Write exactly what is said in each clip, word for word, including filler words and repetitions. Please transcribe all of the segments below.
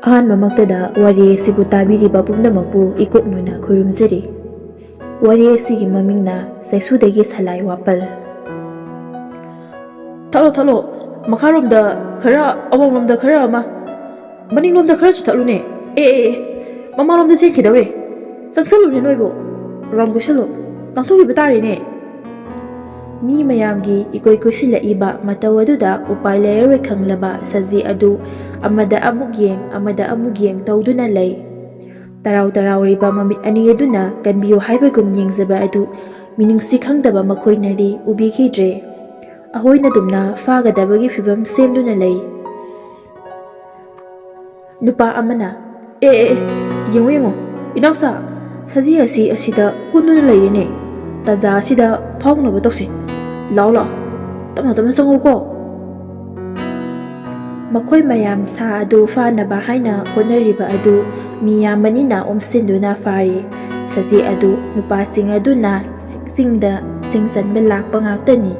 ꯑꯍꯥꯟꯕꯃꯛꯇꯗ ꯋꯥꯔꯤ ꯑꯁꯤꯕꯨ ꯇꯥꯕꯤꯔꯤꯕ ꯄꯨꯝꯅꯃꯛꯄꯨ ꯏꯀꯣꯛ ꯅꯣꯏꯅ ꯈꯨꯔꯨꯝꯖꯔꯤ꯫ ꯋꯥꯔꯤ ꯑꯁꯤꯒꯤ ꯃꯃꯤꯡꯅ ꯆꯩꯁꯨꯗꯒꯤ ꯁꯂꯥꯏ ꯋꯥꯄꯜ꯫ ꯊꯛꯂꯣ, ꯊꯛꯂꯣ꯫ ꯃꯈꯥꯔꯣꯝꯗ ꯈꯔ, ꯑꯋꯥꯡꯂꯣꯝꯗ ꯈꯔ ꯑꯃ, ꯃꯅꯤꯡꯂꯣꯝꯗ ꯈꯔꯁꯨ ꯊꯛꯂꯨꯅꯦ꯫ ꯑꯦ, ꯑꯦ, ꯑꯦ, ꯃꯃꯥꯡꯂꯣꯝꯗ ꯆꯦꯟꯈꯤꯗꯧꯔꯦ꯫ ꯆꯪꯁꯜꯂꯨꯅꯦ ꯅꯣꯏꯕꯨ꯫ ꯔꯥꯎꯟ ꯀꯣꯏꯁꯜꯂꯣ꯫ ꯅꯥꯟꯊꯣꯛꯈꯤꯕ ꯇꯥꯔꯦꯅꯦ꯫ ꯃꯤ ꯃꯌꯥꯝꯒꯤ ꯏꯀꯣꯏ ꯀꯣꯏꯁꯤꯜꯂꯛꯏꯕ ꯃꯇꯧ ꯑꯗꯨꯗ ꯎꯄꯥꯏ ꯂꯩꯔꯔꯣꯏ ꯈꯪꯂꯕ ꯁꯖꯤ ꯑꯗꯨ ꯑꯃꯗ ꯑꯃꯨꯛ ꯌꯦꯡ, ꯑꯃꯗ ꯑꯃꯨꯛ ꯌꯦꯡ ꯇꯧꯗꯨꯅ ꯂꯩ꯫ ꯇꯔꯥꯎ ꯇꯔꯥꯎꯔꯤꯕ ꯃꯃꯤꯠ ꯑꯅꯤ ꯑꯗꯨꯅ ꯀꯟꯕꯤꯌꯨ ꯍꯥꯏꯕꯒꯨꯝ ꯌꯦꯡꯖꯕ ꯑꯗꯨ ꯃꯤꯅꯨꯡꯁꯤ ꯈꯪꯗꯕ ꯃꯈꯣꯏꯅꯗꯤ ꯎꯕꯤꯈꯤꯗ꯭ꯔꯦ꯫ ꯑꯍꯣꯏꯅꯗꯨꯝꯅ ꯐꯥꯒꯗꯕꯒꯤ ꯐꯤꯕꯝ ꯁꯦꯝꯗꯨꯅ ꯂꯩ꯫ ꯅꯨꯄꯥ ꯑꯃꯅ, "ꯑꯦ, ꯑꯦ, ꯑꯦ, ꯌꯦꯡꯉꯨ, ꯌꯦꯡꯉꯨ, ꯏꯅꯥꯎꯆꯥ, ꯁꯖꯤ ꯑꯁꯤ ꯑꯁꯤꯗ ꯀꯨꯟꯗꯨꯅ ꯂꯩꯔꯦꯅꯦ꯫ ꯇꯥꯟꯖꯥ ꯑꯁꯤꯗ ꯐꯥꯎꯅꯕ ꯇꯧꯁꯤ꯫ ꯂꯥꯎ, ꯂꯥꯎ, ꯇꯞꯅ ꯇꯞꯅ ꯆꯪꯉꯨꯀꯣ꯫" ꯃꯈꯣꯏ ꯃꯌꯥꯝ ꯁꯥ ꯑꯗꯨ ꯐꯥꯅꯕ ꯍꯥꯏꯅ ꯍꯣꯠꯅꯔꯤꯕ ꯑꯗꯨ ꯃꯤ ꯌꯥꯝꯕꯅꯤꯅ ꯑꯣꯝꯁꯤꯟꯗꯨꯅ ꯐꯥꯔꯤ꯫ ꯁꯖꯤ ꯑꯗꯨ ꯅꯨꯄꯥꯁꯤꯡ ꯑꯗꯨꯅ ꯆꯤꯡꯗ ꯁꯤꯡ ꯆꯟꯕ ꯂꯥꯛꯄ ꯉꯥꯛꯇꯅꯤ꯫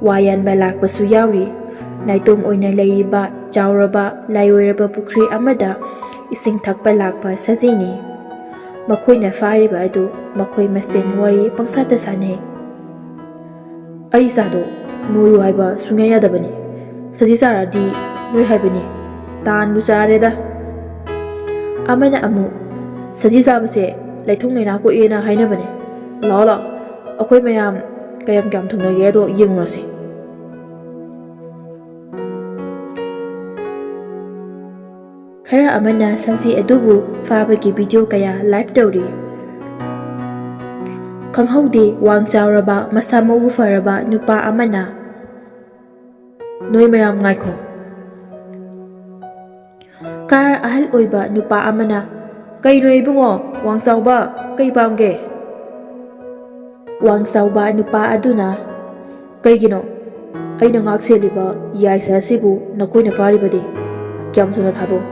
ꯋꯥ ꯌꯥꯟꯕ ꯂꯥꯛꯄꯁꯨ ꯌꯥꯎꯔꯤ꯫ ꯅꯥꯏꯇꯣꯝ ꯑꯣꯏꯅ ꯂꯩꯔꯤꯕ ꯆꯥꯎꯔꯕ ꯂꯥꯏꯑꯣꯏꯔꯕ ꯄꯨꯈ꯭ꯔꯤ ꯑꯃꯗ ꯏꯁꯤꯡ ꯊꯛꯄ ꯂꯥꯛꯄ ꯁꯖꯤꯅꯤ꯫ ꯃꯈꯣꯏꯅ ꯐꯥꯔꯤꯕ ꯑꯗꯨ ꯃꯈꯣꯏ ꯃꯁꯦꯟ ꯋꯥꯔꯤ ꯄꯪꯁꯥꯗ ꯁꯥꯟꯅꯩ꯫ "ꯑꯩ ꯏꯆꯥꯗꯣ ꯅꯣꯏꯌꯨ ꯍꯥꯏꯕ ꯁꯨꯡꯌꯥ ꯌꯥꯗꯕꯅꯤ꯫ ꯁꯖꯤ ꯆꯥꯔꯗꯤ ꯅꯣꯏ ꯍꯥꯏꯕꯅꯤ꯫ ꯇꯥꯟꯕꯨ ꯆꯥꯔꯦꯗ꯫" ꯑꯃꯅ ꯑꯃꯨꯛ, "ꯁꯖꯤ ꯆꯥꯕꯁꯦ ꯂꯩꯊꯨꯡ ꯂꯩꯅꯥ ꯀꯣꯛꯑꯦꯅ ꯍꯥꯏꯅꯕꯅꯦ꯫ ꯂꯥꯛꯑꯣ, ꯂꯥꯛꯑꯣ, ꯑꯩꯈꯣꯏ ꯃꯌꯥꯝ ꯀꯌꯥꯝ ꯀꯌꯥꯝ ꯊꯨꯡꯅꯒꯦ ꯑꯗꯣ ꯌꯦꯡꯉꯨꯔꯁꯤ꯫" ꯈꯔ ꯑꯃꯅ ꯁꯖꯤ ꯑꯗꯨꯕꯨ ꯐꯥꯕꯒꯤ ꯚꯤꯗꯤꯑꯣ ꯀꯌꯥ ꯂꯥꯏꯚ ꯇꯧꯔꯤ꯫ ꯈꯪꯍꯧꯗꯦ, ꯋꯥꯡ ꯆꯥꯎꯔꯕ, ꯃꯁꯥ ꯃꯎ ꯐꯔꯕ ꯅꯨꯄꯥ ꯑꯃꯅ, "ꯅꯣꯏ ꯃꯌꯥꯝ ꯉꯥꯏꯈꯣ꯫" ꯈꯔ ꯑꯍꯜ ꯑꯣꯏꯕ ꯅꯨꯄꯥ ꯑꯃꯅ, "ꯀꯩꯅꯣ ꯏꯕꯨꯡꯉꯣ, ꯋꯥꯡ ꯆꯥꯎꯕ, ꯀꯩ ꯄꯥꯝꯒꯦ?" ꯋꯥꯡ ꯆꯥꯎꯕ ꯅꯨꯄꯥ ꯑꯗꯨꯅ, "ꯀꯩꯒꯤꯅꯣ? ꯑꯩꯅ ꯉꯥꯛ ꯁꯦꯜꯂꯤꯕ ꯌꯥꯏꯁ ꯑꯁꯤꯕꯨ ꯅꯈꯣꯏꯅ ꯐꯥꯔꯤꯕꯗꯤ? ꯀꯌꯥꯝ ꯊꯨꯅ ꯊꯥꯗꯣꯛ,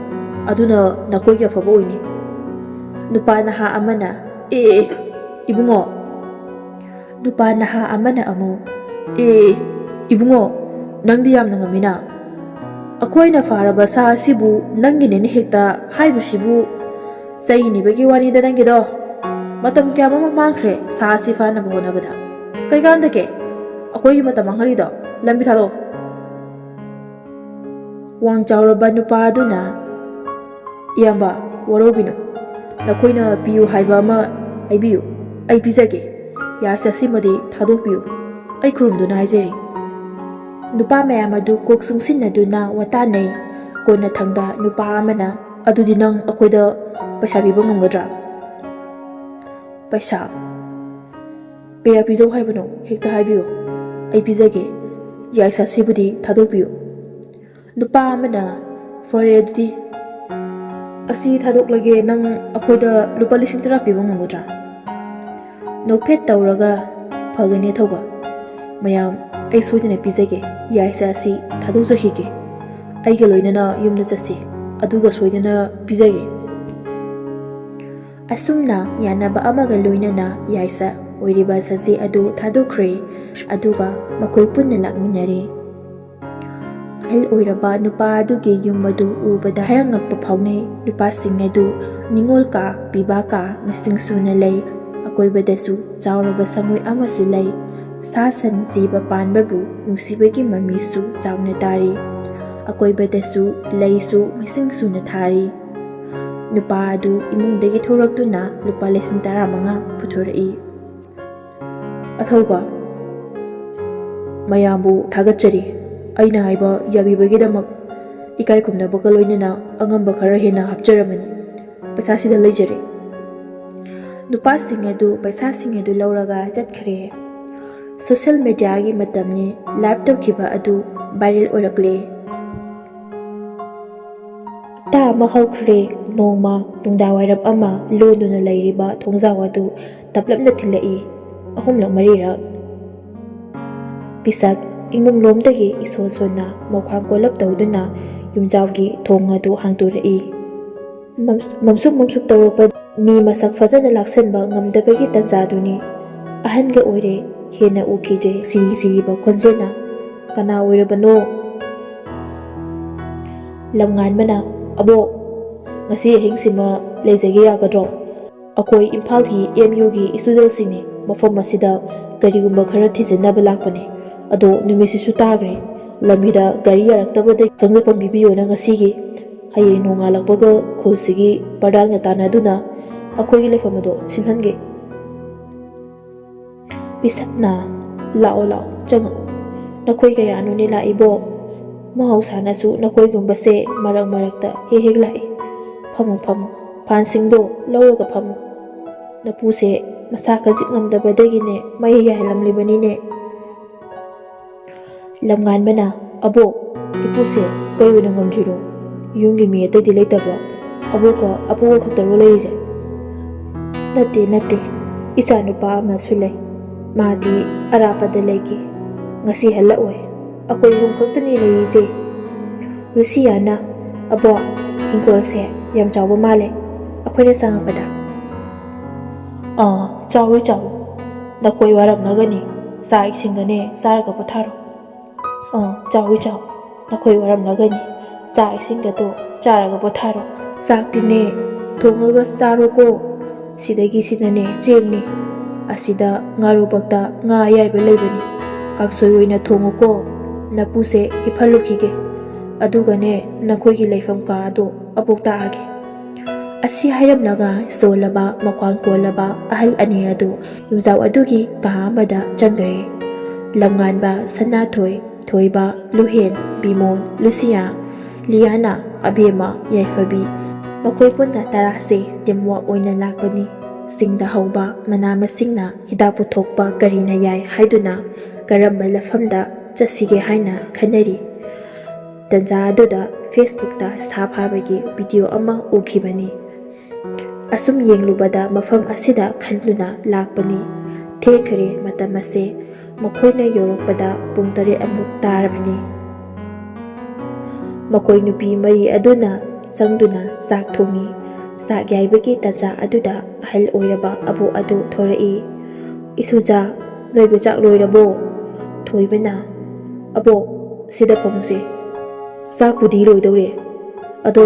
ꯑꯗꯨꯅ ꯅꯈꯣꯏꯒꯤ ꯑꯐꯕ ꯑꯣꯏꯅꯤ꯫" ꯅꯨꯄꯥ ꯅꯍꯥ ꯑꯃꯅ, "ꯑꯦ, ꯑꯦ, ꯑꯦ, ꯏꯕꯨꯡꯉꯣ꯫" ꯅꯨꯄꯥ ꯅꯍꯥ ꯑꯃꯅ ꯑꯃꯨꯛ, "ꯑꯦ, ꯏꯕꯨꯡꯉꯣ, ꯅꯪꯗꯤ ꯌꯥꯝꯅ ꯉꯝꯃꯤꯅ꯫ "ꯑꯩꯈꯣꯏꯅ ꯐꯥꯔꯕ ꯁꯥ ꯑꯁꯤꯕꯨ ꯅꯪꯒꯤꯅꯦꯅ ꯍꯦꯛꯇ ꯍꯥꯏꯕꯁꯤꯕꯨ ꯆꯩ ꯅꯤꯕꯒꯤ ꯋꯥꯅꯤꯗ ꯅꯪꯒꯤꯗꯣ꯫ ꯃꯇꯝ ꯀꯌꯥ ꯑꯃ ꯃꯥꯡꯈ꯭ꯔꯦ ꯁꯥ ꯑꯁꯤ ꯐꯥꯅꯕ ꯍꯣꯠꯅꯕꯗ꯫ ꯀꯩꯀꯥꯟꯗꯒꯦ ꯑꯩꯈꯣꯏꯒꯤ ꯃꯇꯝ ꯃꯥꯡꯍꯜꯂꯤꯗꯣ? ꯂꯝꯕꯤ ꯊꯥꯗꯣꯛꯑꯣ!" ꯋꯥꯡ ꯆꯥꯎꯔꯕ ꯅꯨꯄꯥ ꯑꯗꯨꯅ, "ꯏꯌꯥꯝꯕ, ꯋꯥꯔꯧꯕꯤꯅꯨ꯫ ꯅꯈꯣꯏꯅ ꯄꯤꯌꯨ ꯍꯥꯏꯕ ꯑꯃ ꯍꯥꯏꯕꯤꯌꯨ꯫ ꯑꯩ ꯄꯤꯖꯒꯦ꯫ ꯌꯥꯏꯁ ꯑꯁꯤꯃꯗꯤ ꯊꯥꯗꯣꯛꯄꯤꯌꯨ꯫ ꯑꯩ ꯈꯨꯔꯨꯝꯗꯨꯅ ꯍꯥꯏꯖꯔꯤ꯫" ꯅꯨꯄꯥ ꯃꯌꯥꯝ ꯑꯗꯨ ꯀꯣꯛ ꯆꯨꯡꯁꯤꯟꯅꯗꯨꯅ ꯋꯥ ꯇꯥꯅꯩ꯫ ꯀꯣꯟꯅꯊꯪꯗ ꯅꯨꯄꯥ ꯑꯃꯅ, "ꯑꯗꯨꯗꯤ ꯅꯪ ꯑꯩꯈꯣꯏꯗ ꯄꯩꯁꯥ ꯄꯤꯕ ꯉꯝꯒꯗ꯭ꯔꯥ?" "ꯄꯩꯁꯥ? ꯀꯌꯥ ꯄꯤꯖꯧ ꯍꯥꯏꯕꯅꯣ? ꯍꯦꯛꯇ ꯍꯥꯏꯕꯤꯌꯨ꯫ ꯑꯩ ꯄꯤꯖꯒꯦ꯫ ꯌꯥꯏꯁ ꯑꯁꯤꯕꯨꯗꯤ ꯊꯥꯗꯣꯛꯄꯤꯌꯨ꯫" ꯅꯨꯄꯥ ꯑꯃꯅ, "ꯐꯔꯦ ꯑꯗꯨꯗꯤ, ꯑꯁꯤ ꯊꯥꯗꯣꯛꯂꯒꯦ, ꯅꯪ ꯑꯩꯈꯣꯏꯗ ꯂꯨꯄꯥ ꯂꯤꯁꯤꯡ ꯇꯔꯥ ꯄꯤꯕ ꯉꯝꯒꯗ꯭ꯔꯥ?" ꯅꯣꯛꯐꯦꯠ ꯇꯧꯔꯒ, "ꯐꯒꯅꯤ ꯑꯊꯧꯕ꯫ ꯃꯌꯥꯝ, ꯑꯩ ꯁꯣꯏꯗꯅ ꯄꯤꯖꯒꯦ꯫ ꯌꯥꯏꯁ ꯑꯁꯤ ꯊꯥꯗꯣꯛꯆꯈꯤꯒꯦ꯫ ꯑꯩꯒ ꯂꯣꯏꯅꯅ ꯌꯨꯝꯗ ꯆꯠꯁꯤ꯫ ꯑꯗꯨꯒ ꯁꯣꯏꯗꯅ ꯄꯤꯖꯒꯦ꯫" ꯑꯁꯨꯝꯅ ꯌꯥꯅꯕ ꯑꯃꯒ ꯂꯣꯏꯅꯅ ꯌꯥꯏꯁ ꯑꯣꯏꯔꯤꯕ ꯁꯖꯤ ꯑꯗꯨ ꯊꯥꯗꯣꯛꯈ꯭ꯔꯦ꯫ ꯑꯗꯨꯒ ꯃꯈꯣꯏ ꯄꯨꯟꯅ ꯂꯥꯛꯃꯤꯟꯅꯔꯦ꯫ ꯑꯍꯜ ꯑꯣꯏꯔꯕ ꯅꯨꯄꯥ ꯑꯗꯨꯒꯤ ꯌꯨꯝ ꯑꯗꯨ ꯎꯕꯗ ꯍꯔꯥꯎ ꯉꯛꯄ ꯐꯥꯎꯅꯩ꯫ ꯅꯨꯄꯥꯁꯤꯡ ꯑꯗꯨ ꯅꯤꯉꯣꯜ ꯀꯥ, ꯄꯤꯕꯥ ꯀꯥ ꯃꯁꯤꯡ ꯁꯨꯅ ꯂꯩ꯫ ꯑꯀꯣꯏꯕꯗꯁꯨ ꯆꯥꯎꯔꯕ ꯁꯪꯒꯣꯏ ꯑꯃꯁꯨ ꯂꯩ꯫ ꯁꯥ ꯁꯟ ꯖꯤꯕ ꯄꯥꯟꯕꯕꯨ ꯅꯨꯡꯁꯤꯕꯒꯤ ꯃꯃꯤꯁꯨ ꯆꯥꯎꯅ ꯇꯥꯔꯤ꯫ ꯑꯀꯣꯏꯕꯗꯁꯨ ꯂꯩꯁꯨ ꯃꯁꯤꯡ ꯁꯨꯅ ꯊꯥꯔꯤ꯫ ꯅꯨꯄꯥ ꯑꯗꯨ ꯏꯃꯨꯡꯗꯒꯤ ꯊꯣꯔꯛꯇꯨꯅ ꯂꯨꯄꯥ ꯂꯤꯁꯤꯡ ꯇꯔꯥꯃꯉꯥ ꯄꯨꯊꯣꯔꯛꯏ꯫ "ꯑꯊꯧꯕ, ꯃꯌꯥꯝꯕꯨ ꯊꯥꯒꯠꯆꯔꯤ꯫ ꯑꯩꯅ ꯍꯥꯏꯕ ꯌꯥꯕꯤꯕꯒꯤꯗꯃꯛ ꯏꯀꯥꯏ ꯈꯨꯝꯅꯕꯒ ꯂꯣꯏꯅꯅ ꯑꯉꯝꯕ ꯈꯔ ꯍꯦꯟꯅ ꯍꯥꯞꯆꯔꯕꯅꯤ꯫ ꯄꯩꯁꯥꯁꯤꯗ ꯂꯩꯖꯔꯦ꯫" ꯅꯨꯄꯥꯁꯤꯡ ꯑꯗꯨ ꯄꯩꯁꯥꯁꯤꯡ ꯑꯗꯨ ꯂꯧꯔꯒ ꯆꯠꯈ꯭ꯔꯦ꯫ ꯁꯣꯁꯤꯌꯦꯜ ꯃꯦꯗꯤꯌꯥꯒꯤ ꯃꯇꯝꯅꯤ꯫ ꯂꯥꯏꯚ ꯇꯧꯈꯤꯕ ꯑꯗꯨ ꯚꯥꯏꯔꯦꯜ ꯑꯣꯏꯔꯛꯂꯦ꯫ ꯍꯞꯇꯥ ꯑꯃ ꯍꯧꯈ꯭ꯔꯦ꯫ ꯅꯣꯡꯃ ꯅꯨꯡꯗꯥꯡꯋꯥꯏꯔꯝ ꯑꯃ ꯂꯣꯟꯗꯨꯅ ꯂꯩꯔꯤꯕ ꯊꯣꯡꯖꯥꯎ ꯑꯗꯨ ꯇꯞꯂꯞꯅ ꯊꯤꯜꯂꯛꯏ, ꯑꯍꯨꯝꯂꯛ ꯃꯔꯤꯔꯛ꯫ ꯄꯤꯁꯛ ꯏꯃꯨꯡꯂꯣꯝꯗꯒꯤ ꯏꯁꯣꯟ ꯁꯣꯟꯅ ꯃꯧꯈ꯭ꯋꯥꯡ ꯀꯣꯜꯂꯞ ꯇꯧꯗꯨꯅ ꯌꯨꯝꯖꯥꯎꯒꯤ ꯊꯣꯡ ꯑꯗꯨ ꯍꯥꯡꯗꯣꯔꯛꯏ꯫ ꯃꯝ-, ꯃꯝꯁꯨꯛ ꯃꯝꯁꯨꯛ ꯇꯧꯔꯛꯄ ꯃꯤ ꯃꯁꯛ ꯐꯖꯅ ꯂꯥꯛꯁꯟꯕ ꯉꯝꯗꯕꯒꯤ ꯇꯟꯖꯥꯗꯨꯅꯤ꯫ ꯑꯍꯟꯒ ꯑꯣꯏꯔꯦ, ꯍꯦꯟꯅ ꯎꯈꯤꯗ꯭ꯔꯦ꯫ ꯁꯤꯔꯤ ꯁꯤꯔꯤꯕ ꯈꯣꯟꯖꯦꯜꯅ, "ꯀꯅꯥ ꯑꯣꯏꯔꯕꯅꯣ?" ꯂꯝꯉꯥꯟꯕꯅ, "ꯑꯕꯣꯛ, ꯉꯁꯤ ꯑꯍꯤꯡꯁꯤꯃ ꯂꯩꯖꯒꯦ ꯌꯥꯒꯗ꯭ꯔꯣ? ꯑꯩꯈꯣꯏ ꯏꯝꯐꯥꯜꯒꯤ ꯑꯦꯝ ꯌꯨꯒꯤ ꯏꯁꯇꯨꯗꯦꯟꯁꯤꯡꯅꯤ꯫ ꯃꯐꯝ ꯑꯁꯤꯗ ꯀꯔꯤꯒꯨꯝꯕ ꯈꯔ ꯊꯤꯖꯤꯟꯅꯕ ꯂꯥꯛꯄꯅꯤ꯫ ꯑꯗꯣ ꯅꯨꯃꯤꯠꯁꯤꯁꯨ ꯇꯥꯈ꯭ꯔꯦ꯫ ꯂꯝꯕꯤꯗ ꯒꯥꯔꯤ ꯌꯥꯔꯛꯇꯕꯗꯒꯤ ꯆꯪꯖꯐꯝ ꯄꯤꯕꯤꯌꯣꯅ ꯉꯁꯤꯒꯤ꯫ ꯍꯌꯦꯡ ꯅꯣꯡꯉꯥꯜꯂꯛꯄꯒ ꯈꯨꯜꯁꯤꯒꯤ ꯄ꯭ꯔꯙꯥꯟꯒ ꯇꯥꯟꯅꯗꯨꯅ ꯑꯩꯈꯣꯏꯒꯤ ꯂꯩꯐꯝ ꯑꯗꯣ ꯁꯤꯜꯍꯟꯒꯦ꯫" ꯄꯤꯁꯛꯅ, "ꯂꯥꯛꯑꯣ, ꯂꯥꯛꯑꯣ, ꯆꯪꯉꯛꯑꯣ꯫ ꯅꯈꯣꯏ ꯀꯌꯥꯅꯣꯅꯦ ꯂꯥꯛꯏꯕꯣ? ꯃꯍꯧꯁꯥꯅꯁꯨ ꯅꯈꯣꯏꯒꯨꯝꯕꯁꯦ ꯃꯔꯛ ꯃꯔꯛꯇ ꯍꯦꯛ ꯍꯦꯛ ꯂꯥꯛꯏ꯫ ꯐꯝꯃꯨ, ꯐꯝꯃꯨ, ꯐꯥꯟꯁꯤꯡꯗꯣ ꯂꯧꯔꯒ ꯐꯝꯃꯨ꯫ ꯅꯄꯨꯁꯦ ꯃꯁꯥ ꯈꯖꯤꯛ ꯉꯝꯗꯕꯗꯒꯤꯅꯦ ꯃꯍꯩ ꯌꯥꯜꯂꯝꯂꯤꯕꯅꯤꯅꯦ꯫" ꯂꯝꯉꯥꯟꯕꯅ, "ꯑꯕꯣꯛ, ꯏꯄꯨꯁꯦ ꯀꯩ ꯑꯣꯏꯅ ꯉꯝꯗ꯭ꯔꯤꯅꯣ? ꯌꯨꯝꯒꯤ ꯃꯤ ꯑꯇꯩꯗꯤ ꯂꯩꯇꯕ꯭ꯔꯣ? ꯑꯕꯣꯛꯀ ꯑꯄꯨꯒ ꯈꯛꯇꯔꯣ ꯂꯩꯔꯤꯁꯦ?" "ꯅꯠꯇꯦ, ꯅꯠꯇꯦ, ꯏꯆꯥꯅꯨꯄꯥ ꯑꯃꯁꯨ ꯂꯩ꯫ ꯃꯥꯗꯤ ꯑꯔꯥꯞꯄꯗ ꯂꯩꯈꯤ꯫ ꯉꯁꯤ ꯍꯜꯂꯛꯑꯣꯏ꯫ ꯑꯩꯈꯣꯏ ꯑꯍꯨꯝ ꯈꯛꯇꯅꯤ ꯂꯩꯔꯤꯁꯦ꯫" ꯂꯨꯁꯤꯌꯥꯅ, "ꯑꯕꯣꯛ, ꯍꯤꯡꯈꯣꯜꯁꯦ ꯌꯥꯝ ꯆꯥꯎꯕ ꯃꯥꯜꯂꯦ ꯑꯩꯈꯣꯏꯅ ꯆꯪꯉꯛꯄꯗ?" "ꯑꯥ, ꯆꯥꯎꯏ, ꯆꯥꯎꯏ꯫ ꯅꯈꯣꯏ ꯋꯥꯔꯝꯂꯒꯅꯤ꯫ ꯆꯥꯛ ꯏꯁꯤꯡꯒꯅꯦ ꯆꯥꯔꯒ ꯄꯣꯊꯥꯔꯣ꯫ ꯑꯥ, ꯆꯥꯎꯏ, ꯆꯥꯎꯏ꯫ ꯅꯈꯣꯏ ꯋꯥꯔꯝꯂꯒꯅꯤ꯫ ꯆꯥꯛ ꯏꯁꯤꯡꯒꯗꯣ ꯆꯥꯔꯒ ꯄꯣꯊꯥꯔꯣ꯫ ꯆꯥꯛꯇꯤꯅꯦ ꯊꯣꯡꯉꯒ ꯆꯥꯔꯣꯀꯣ꯫ ꯁꯤꯗꯒꯤ ꯁꯤꯅꯅꯦ ꯆꯦꯡꯅꯤ꯫ ꯑꯁꯤꯗ ꯉꯥꯔꯣꯕꯛꯇ ꯉꯥ ꯑꯌꯥꯏꯕ ꯂꯩꯕꯅꯤ꯫ ꯀꯥꯡꯁꯣꯏ ꯑꯣꯏꯅ ꯊꯣꯡꯉꯨꯀꯣ꯫ ꯅꯄꯨꯁꯦ ꯍꯤꯞꯍꯜꯂꯨꯈꯤꯒꯦ꯫ ꯑꯗꯨꯒꯅꯦ ꯅꯈꯣꯏꯒꯤ ꯂꯩꯐꯝ ꯀꯥ ꯑꯗꯣ ꯑꯕꯣꯛ ꯇꯥꯛꯑꯒꯦ꯫" ꯑꯁꯤ ꯍꯥꯏꯔꯝꯂꯒ ꯁꯣꯜꯂꯕ ꯃꯈ꯭ꯋꯥꯡ ꯀꯣꯜꯂꯕ ꯑꯍꯜ ꯑꯅꯤ ꯑꯗꯨ ꯌꯨꯝꯖꯥꯎ ꯑꯗꯨꯒꯤ ꯀꯥ ꯑꯃꯗ ꯆꯪꯈ꯭ꯔꯦ꯫ ꯂꯝꯉꯥꯟꯕ, ꯁꯅꯥꯊꯣꯏ, ꯊꯣꯏꯕ, ꯂꯨꯍꯦꯟ, ꯕꯤꯃꯣꯟ, ꯂꯨꯁꯤꯌꯥ, ꯂꯤꯌꯥꯅꯥ, ꯑꯕꯦꯝꯃ, ꯌꯥꯏꯐꯕꯤ, ꯃꯈꯣꯏ ꯄꯨꯟꯅ ꯇꯔꯥꯁꯦ ꯇꯤꯝꯋꯥꯛ ꯑꯣꯏꯅ ꯂꯥꯛꯄꯅꯤ꯫ ꯆꯤꯡꯗ ꯍꯧꯕ ꯃꯅꯥ ꯃꯁꯤꯡꯅ ꯍꯤꯗꯥꯛ ꯄꯨꯊꯣꯛꯄ ꯀꯔꯤꯅ ꯌꯥꯏ ꯍꯥꯏꯗꯨꯅ ꯀꯔꯝꯕ ꯂꯩꯐꯝꯗ ꯆꯠꯁꯤꯒꯦ ꯍꯥꯏꯅ ꯈꯟꯅꯔꯤ꯫ ꯇꯟꯖꯥ ꯑꯗꯨꯗ ꯐꯦꯁꯕꯨꯛꯇ ꯁꯥ ꯐꯥꯕꯒꯤ ꯚꯤꯗꯤꯑꯣ ꯑꯃ ꯎꯈꯤꯕꯅꯤ꯫ ꯑꯁꯨꯝ ꯌꯦꯡꯂꯨꯕꯗ ꯃꯐꯝ ꯑꯁꯤꯗ ꯈꯟꯗꯨꯅ ꯂꯥꯛꯄꯅꯤ꯫ ꯊꯦꯡꯈꯔꯦ ꯃꯇꯝ ꯑꯁꯦ꯫ ꯃꯈꯣꯏꯅ ꯌꯧꯔꯛꯄꯗ ꯄꯨꯡ ꯇꯔꯦꯠ ꯑꯃꯨꯛ ꯇꯥꯔꯕꯅꯤ꯫ ꯃꯈꯣꯏ ꯅꯨꯄꯤ ꯃꯔꯤ ꯑꯗꯨꯅ ꯆꯪꯗꯨꯅ ꯆꯥꯛ ꯊꯣꯡꯉꯤ꯫ ꯆꯥꯛ ꯌꯥꯏꯕꯒꯤ ꯇꯟꯖꯥ ꯑꯗꯨꯗ ꯑꯍꯜ ꯑꯣꯏꯔꯕ ꯑꯕꯣꯛ ꯑꯗꯨ ꯊꯣꯔꯛꯏ꯫ "ꯏꯁꯨꯖꯥ, ꯅꯣꯏꯕꯨ ꯆꯥꯛ ꯂꯣꯏꯔꯕꯣ?" ꯊꯣꯏꯕꯅ, "ꯑꯕꯣꯛ, ꯁꯤꯗ ꯐꯝꯃꯨꯁꯦ꯫ ꯆꯥꯛꯄꯨꯗꯤ ꯂꯣꯏꯗꯧꯔꯦ, ꯑꯗꯣ